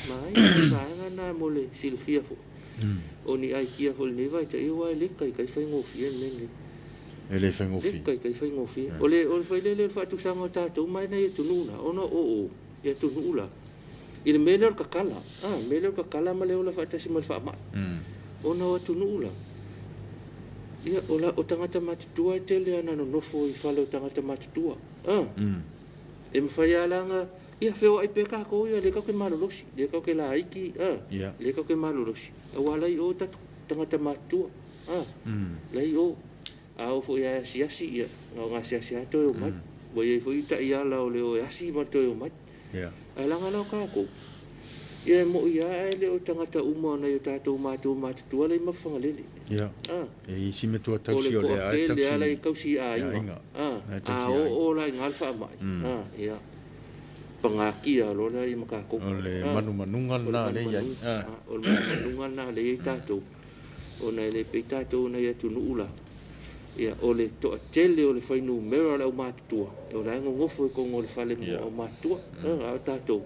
Manaia vaega na mo le silafia foi. O ni aikia foi lenei vaitaimi, aua e le taitai faigofie le mea lenei. E le faigofie. Le taitai faigofie. O le failele o le faatusaga o tatou mai nei atunuu la, ona o i atunuu la, i le mea lea o le kakala, mea lea o le kakala ma le ola faatasi ma le faamai. Ona o atunuu la, ia, o tagata matutua e tele ana nonofo i fale o tagata matutua. E mafai lava la ia feoai pea tatou ia, le tatou te malolosi, le tatou te laiti, le tatou te malolosi, aua la i o tagata matutua, la i o. A oo foi e asiasi, ia, na o asiasi lava toe omai. Ua i ai foi taiala o le o e asi ma toe omai. Ae laga la o tatou, ia e moi lava ae le o tagata uma o nai o tatou matua matutua la i Mapuifagalele. E isi matua tausi o le a e tausi. O le toatele lava la e tausi i aiga. A oo la i ina le faamai, ia, pagatia loa lea ma tatou. O le manumanuga lena lea e i ai. O le manumanuga lena lea e i ai tatou, ona e le pei tatou nai atunuu la, ia, o le toatele o le fuainumera o le aumatutua, o la e nonofo i totonu o le fale mo aumatutua. A o tatou,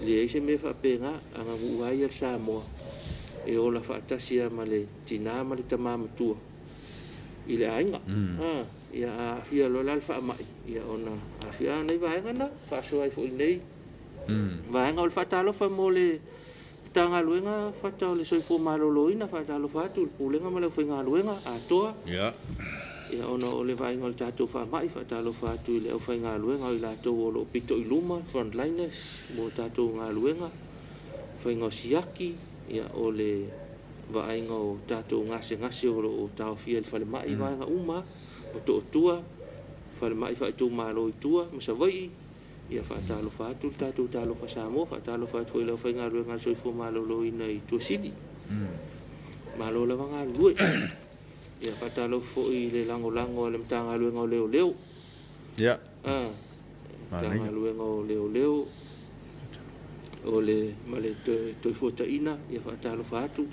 leai se mea faapena, aganuu lava ia le Samoa, e ola faatasi lava ma le tina ma le tama matua i le aiga. Ia, a aafia loa la le faamai, ia ona aafia nai vaega na, faasoa ai foi nei vaega o le faatalofa mo le Matagaluega fata o le soifua maloloina, faatalofa atu i le Pulega ma le aufaigaluega atoa. Ia, ona o le vaaiga o le tatou faamai, faatalofa atu i le aufaigaluega o i latou o lo o pito i luma, frontliners, mo tatou galuega, faiga o siaki, ia, o le vaaiga o tatou gasegase o lo o taofia i le falemai, vaega uma, o Tootua, falemai faaitumalo i tua ma Savaii. Ia faatalofa atu le tatou talofa Samoa, faatalofa atu foi i le aufaigaluega a le soifua maloloina i Tuasivi. Malo lava galulue. Ia faatalofa foi i le lagolago a le Matagaluega o Leoleo. Matagaluega o Leoleo o le ma le Toefuataiga, ia faatalofa atu.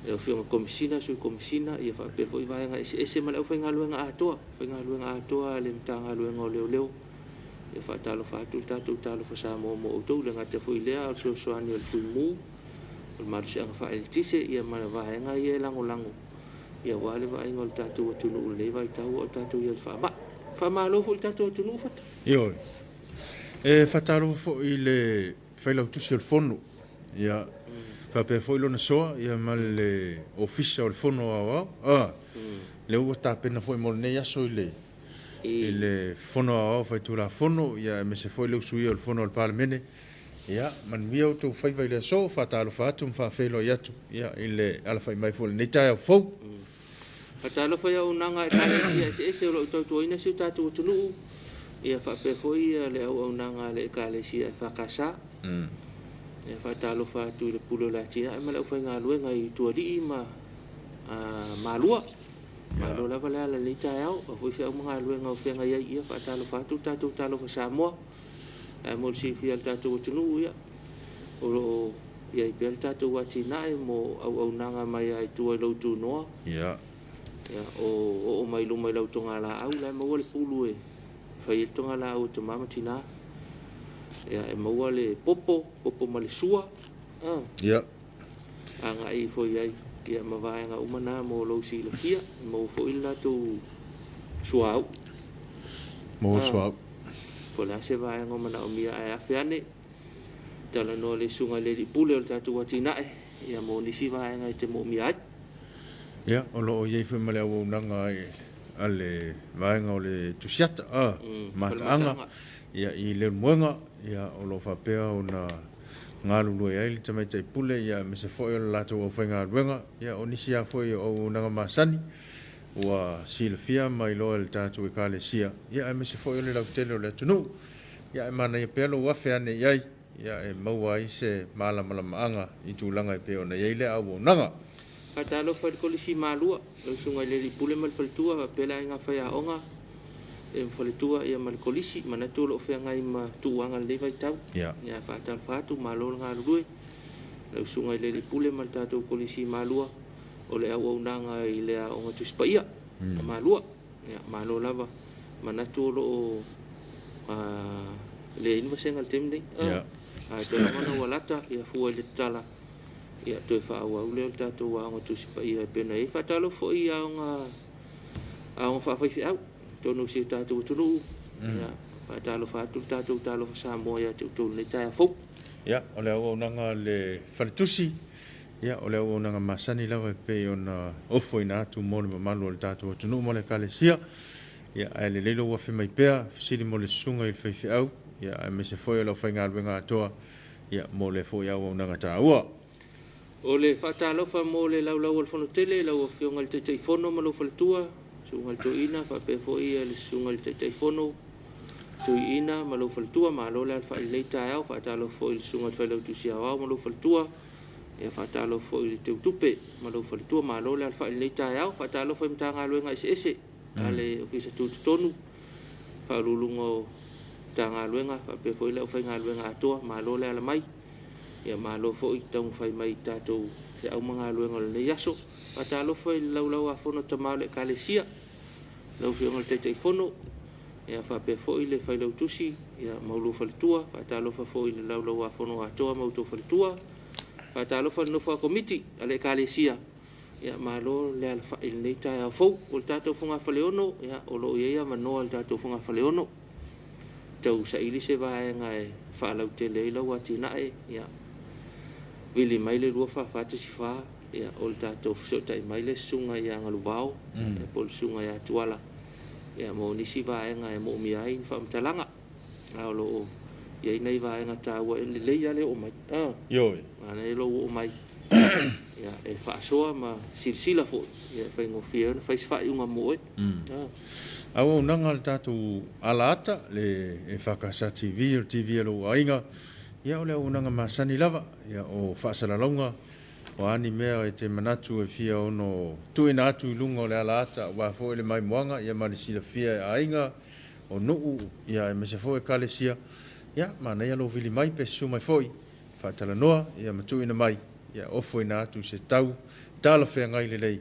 Le afioga Komisina, Sui Komisina, ia faapea foi vaega eseese ma le aufaigaluega atoa, faigaluega atoa a le Matagaluega o Leoleo. Ia faatalofa atu le tatou talofa Samoa mo outou, le gata foi lea o le fesoasoani o le Fuimu, o le malosiaga faaeletise, ia ma le vaega ia e lagolago, ia aua le vaaiga o le tatou atunuu i lenei vaitau o tatou i ai i le faamai. Faamalo foi i le tatou atunuu Fata. Ioe. E faatalofa foi i le Failautusi o le Fono, ia, faapea foi lona soa, ia, ma le Ofisa o le Fono Aoao, a, lea ua tapena foi mo lenei aso i le, i le Fono Aoao Faitulafono, ia, aemaise foi le usuia o le Fono a le Palemene. Ia, manuia outou faiva i le aso, faatalofa atu ma faafeiloai atu, ia, i le alafai mai foi i lenei taeao fou. Faatalofa i auaunaga a Ekalesia eseese o lo o tautuaina si o tatou atunuu, ia faapea foi le auaunaga a le Ekalesia EFKS. Ia faatalofa atu i le Pule o le Atinae ma le aufaigaluega i Utualii ma Malua. Malo lava le ala i lenei taeao, a foi feau ma galuega o feagai ai, ia faatalofa atu le tatou Talofa Samoa. Ae mo le silafia e le tatou atunuu, ia, o lo o i ai pea le tatou atinae mo auaunaga mai lava i tua i lou tunoa. Ia. Ia, o oo mai luma i lau togalaau, la e maua le pulu e fai ai le togalaau a tama ma tina. Ia, e maua le popo, popo ma le sua. Ia. Agai ifo i ai, ia, ma vaega uma na mo lou silafia. E maua foi le latou suauu. Maua le suauu. Po o le a se vaega o manaomia ae afe ane, talanoa i le Susuga i le Alii Pule o le tatou atinae, ia, mo nisi vaega e te moomia ai. Ia, o lo o i ai foi ma le auaunaga a le vaega o le Tusiata, a, Mataaga, ia, i Leulumoega, ia, o lo o faapea ona galulue ai le Tamaitai Pule, ia, aemaise foi o le latou aufaigaluega, ia, o nisi lava foi o auaunaga masani ua silafia ma iloa e le tatou Ekalesia, ia, aemaise foi o le lautele o le atunuu. Ia, ae manaia pea lou afe ane i ai, ia, e maua ai se malamalamaaga i tulaga e pei ona i ai lea auaunaga. Faatalofa i le Kolisi Malua, lau Susuga i le Alii Pule ma le Faletua, faapea le Aiga Faiaoga ma Faletua ia ma le Kolisi. Manatu o lo o feagai ma tuuaga i lenei vaitau. Ia. Ia faatalofa atu, malo le galulue. Lau Susuga i le Alii Pule ma le tatou Kolisi Malua, o le auaunaga i le Aoga Tusi Paia a Malua. Ia, malo lava. Manatu o lo o leai ni vasega i le taimi nei. Ia. Ae toe lagona ua lata, ia fua i le tatala, ia toe faaauau lea o le tatou Aoga Tusi Paia e pei ona i ai. Faatalofa foi i aoga, aoga faafaifeau i totonu o si o tatou atunuu. Ia, faatalofa atu le tatou Talofa Samoa ia te outou i lenei taeao fou. Ia, o le auaunaga a le Faletusi, ia, o le auaunaga masani lava e pei ona ofoina atu mo le mamalu o le tatou atunuu ma le Ekalesia. Ia, ae lelei lou afe mai pea, fesili mo le susuga i le faifeau, ia, aemaise foi o le aufaigaluega atoa, ia, mo lea foi auaunaga taua. O le faatalofa mo le laulau o le Fonotele i lau Afioga i le Taitaifono ma lou faletua, Susuga i le Toeaina, faapea foi le Susuga i le Taitaifono Tuiina ma lou faletua. Malo le alafai i lenei taeao. Faatalofa foi i le Susuga i le Failautusi Aoao ma lou faletua. Ia, faatalofa foi i le Teutupe ma lou faletua. Malo le alafai i lenei taeao. Faatalofa i Matagaluega eseese a le Ofisa Tutotonu, Faauluuluga o Matagaluega, faapea foi le aufaigaluega atoa. Malo le ala mai. Ia, malo foi taumafai mai i tatou feau ma galuega o lenei aso. Faatalofa i le Laulau-a-Fono a Tama o le Ekalesia, lau Afioga i le Taitaifono, ia, faapea foi le Failautusi, ia, ma lou faletua. Faatalofa foi i le Laulau-a-Fono atoa ma outou faletua. Faatalofa i le nofo a Komiti a le Ekalesia, ia, malo le alafai i lenei taeao fou. O le tatou fogafaleono, ia, o lo o i ai avanoa i le tatou fogafaleono, tau saili se vaega e faalautele ai lau atinae, ia, vili mai le 24414, ia, o le tatou fesootai mai le Susuga ia Galuvao, ia, po o le Susuga ia Tuala, ia, mo nisi vaega e moomia ai ni faamatalaga. A o lo o i ai nai vaega taua e lelei lava le oo mai. Ioe. Manaia lou oo mai, ia, e faasoa ma silasila foi, ia, e faigofie ai ona fai se faaiuga mo oe. Auaunaga a le tatou alaata, le EFKS TV, o le TV a lou aiga, ia, o le auaunaga masani lava, ia, o faasalalauga, o a ni mea e te manatu e fia ono tuuina atu i luga o le alaata, aua foi le maimoaga, ia, ma le silafia e aiga, o nuu, ia, aemaise foi Ekalesia, ia, manaia lou vili mai pe susu mai foi, faatalanoa, ia, ma tuuina mai, ia, ofoina atu se tau talafeagai lelei,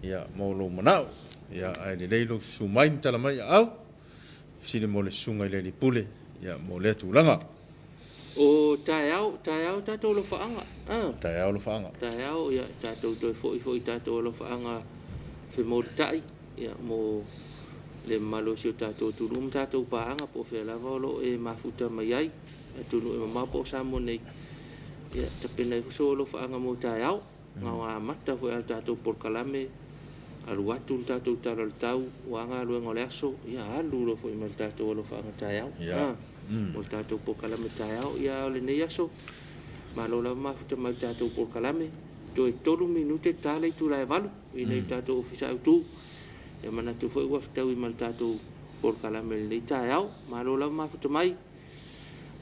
ia, mo lou manao. Ia, ae lelei lou susu mai ma tala mai aau, fesili mo le Susuga i le Alii Pule, ia, mo lea tulaga. O taeao, taeao tatou alofaaga. Taeao alofaaga. Taeao, ia, tatou toe foi foi tatou alofaaga femolitai, ia, mo le mamalu o si o tatou atunuu ma tatou paaga po o fea lava o lo o e mafuta mai ai, atunuu e mamao po o Samoa nei. Ia, tapena ifo sou alofaaga mo taeao, na ona amata foi lava o le tatou polokalame, alu atu le tatou Tala o le Tau, o a galuega o le aso, ia alu loa foi ma le tatou alofaaga taeao, mo le tatou polokalame taeao. Ia, a o lenei aso, malo lava mafuta mai i le tatou polokalame. Toe 3 minute ta le itula e 8 i nei tatou ofisa autu. Ia manatu foi ua fetaui ma le tatou polokalame i lenei taeao. Malo lava mafuta mai.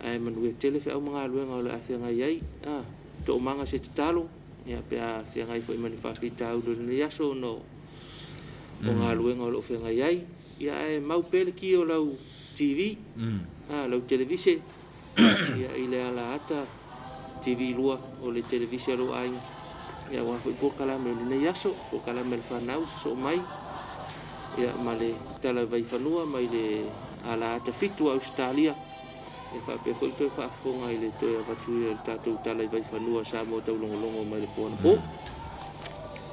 Ae manuia tele feau ma galuega o le a feagai ai. Toomaga se tatalo, ia pe a feagai foi ma ni faafitauli o lenei aso ona o galuega o lo o feagai ai. Ia ae mau pea le ki o lau TV, lau televise, ia i le ala ata TV 2 o le televise a lou aiga. Ia aua foi polokalame o lenei aso, polokalame a le fanau sosoo mai, ia ma le tala i Vaifanua mai le ala ata 7 a Ausetalia. E faapea foi toe faafofoga i le toe avatu ia o le tatou tala i Vaifanua Samoa taulogologo mai le po anapo.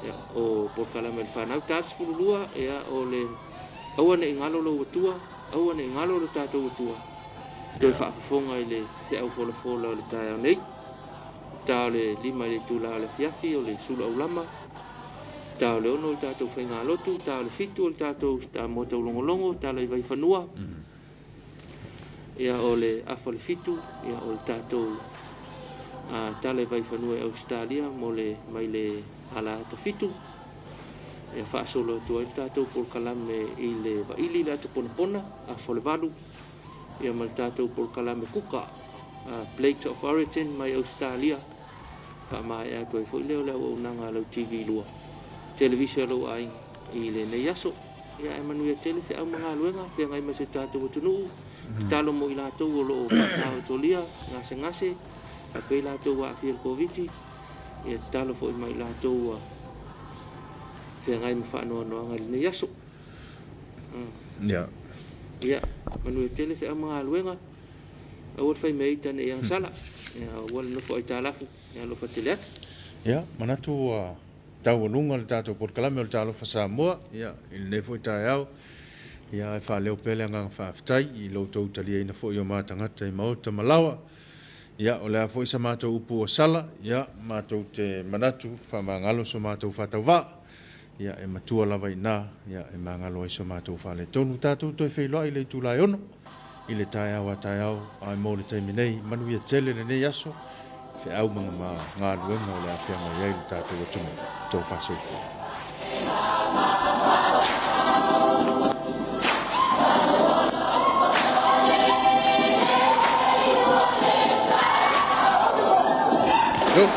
Ia, o polokalame a le fanau ta le 12, ia o le aua ne i galo lou atua, aua ne i galo lo tatou atua. Toe faafofoga i le feau folafola o le taeao nei. Ta o le 5 i le itula o le afiafi o le sulu aulama. Ta o le 6 o le tatou faigalotu, ta o le 7 o le tatou Samoa taulogologo, tala i Vaifanua. Ia o le afa o le 7, ia o le tatou tala i Vaifanua i Ausetalia mo le mai le ala ata 7. Ia faasolo atu ai le tatou polokalame i le vaili le ata ponapona, afa o le 8. Ia ma le tatou polokalame kuka, Plate of Origin mai Ausetalia. Faamaea atu ai foi lea o le auaunaga a lau TV 2, televise a lou aiga i lenei aso. Ia ae manuia tele feau ma galuega, feagai ma si o tatou atunuu. Tatalo mo i latou o lo o faataotolia, gasegase, faapea i latou ua aafia i le Koviti. Ia tatalo foi ma i latou ua feagai ma faanoanoaga i lenei aso. Ia. Ia, manuia tele feau ma galuega. Aua le fai mea ita ne i agasala. Ia, aua le nofo aitalafu. Ia alofa tele atu. Ia, manatu ua taualuga le tatou polokalame o le Talofa Samoa, ia, i lenei foi taeao. Ia, ae faaleo pea le agaga faafetai i lo outou taliaina foi o matagata i maota ma laoa. Ia, o le a foi sa matou upu ua sala, ia, matou te manatu faamagalo so matou faatauvaa. Ia, e matua lava i ina, ia, e magalo ai so matou faaletonu. Tatou toe feiloai i le itula e 6 i le taeao a taeao, ae mo le taimi nei, manuia tele lenei aso, feau ma galuega o le a feagai ai le tatou atunuu. Tou faasoifua. Go.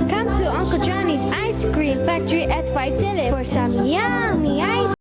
Come to Uncle Johnny's Ice Cream Factory at Faitele for some yummy ice.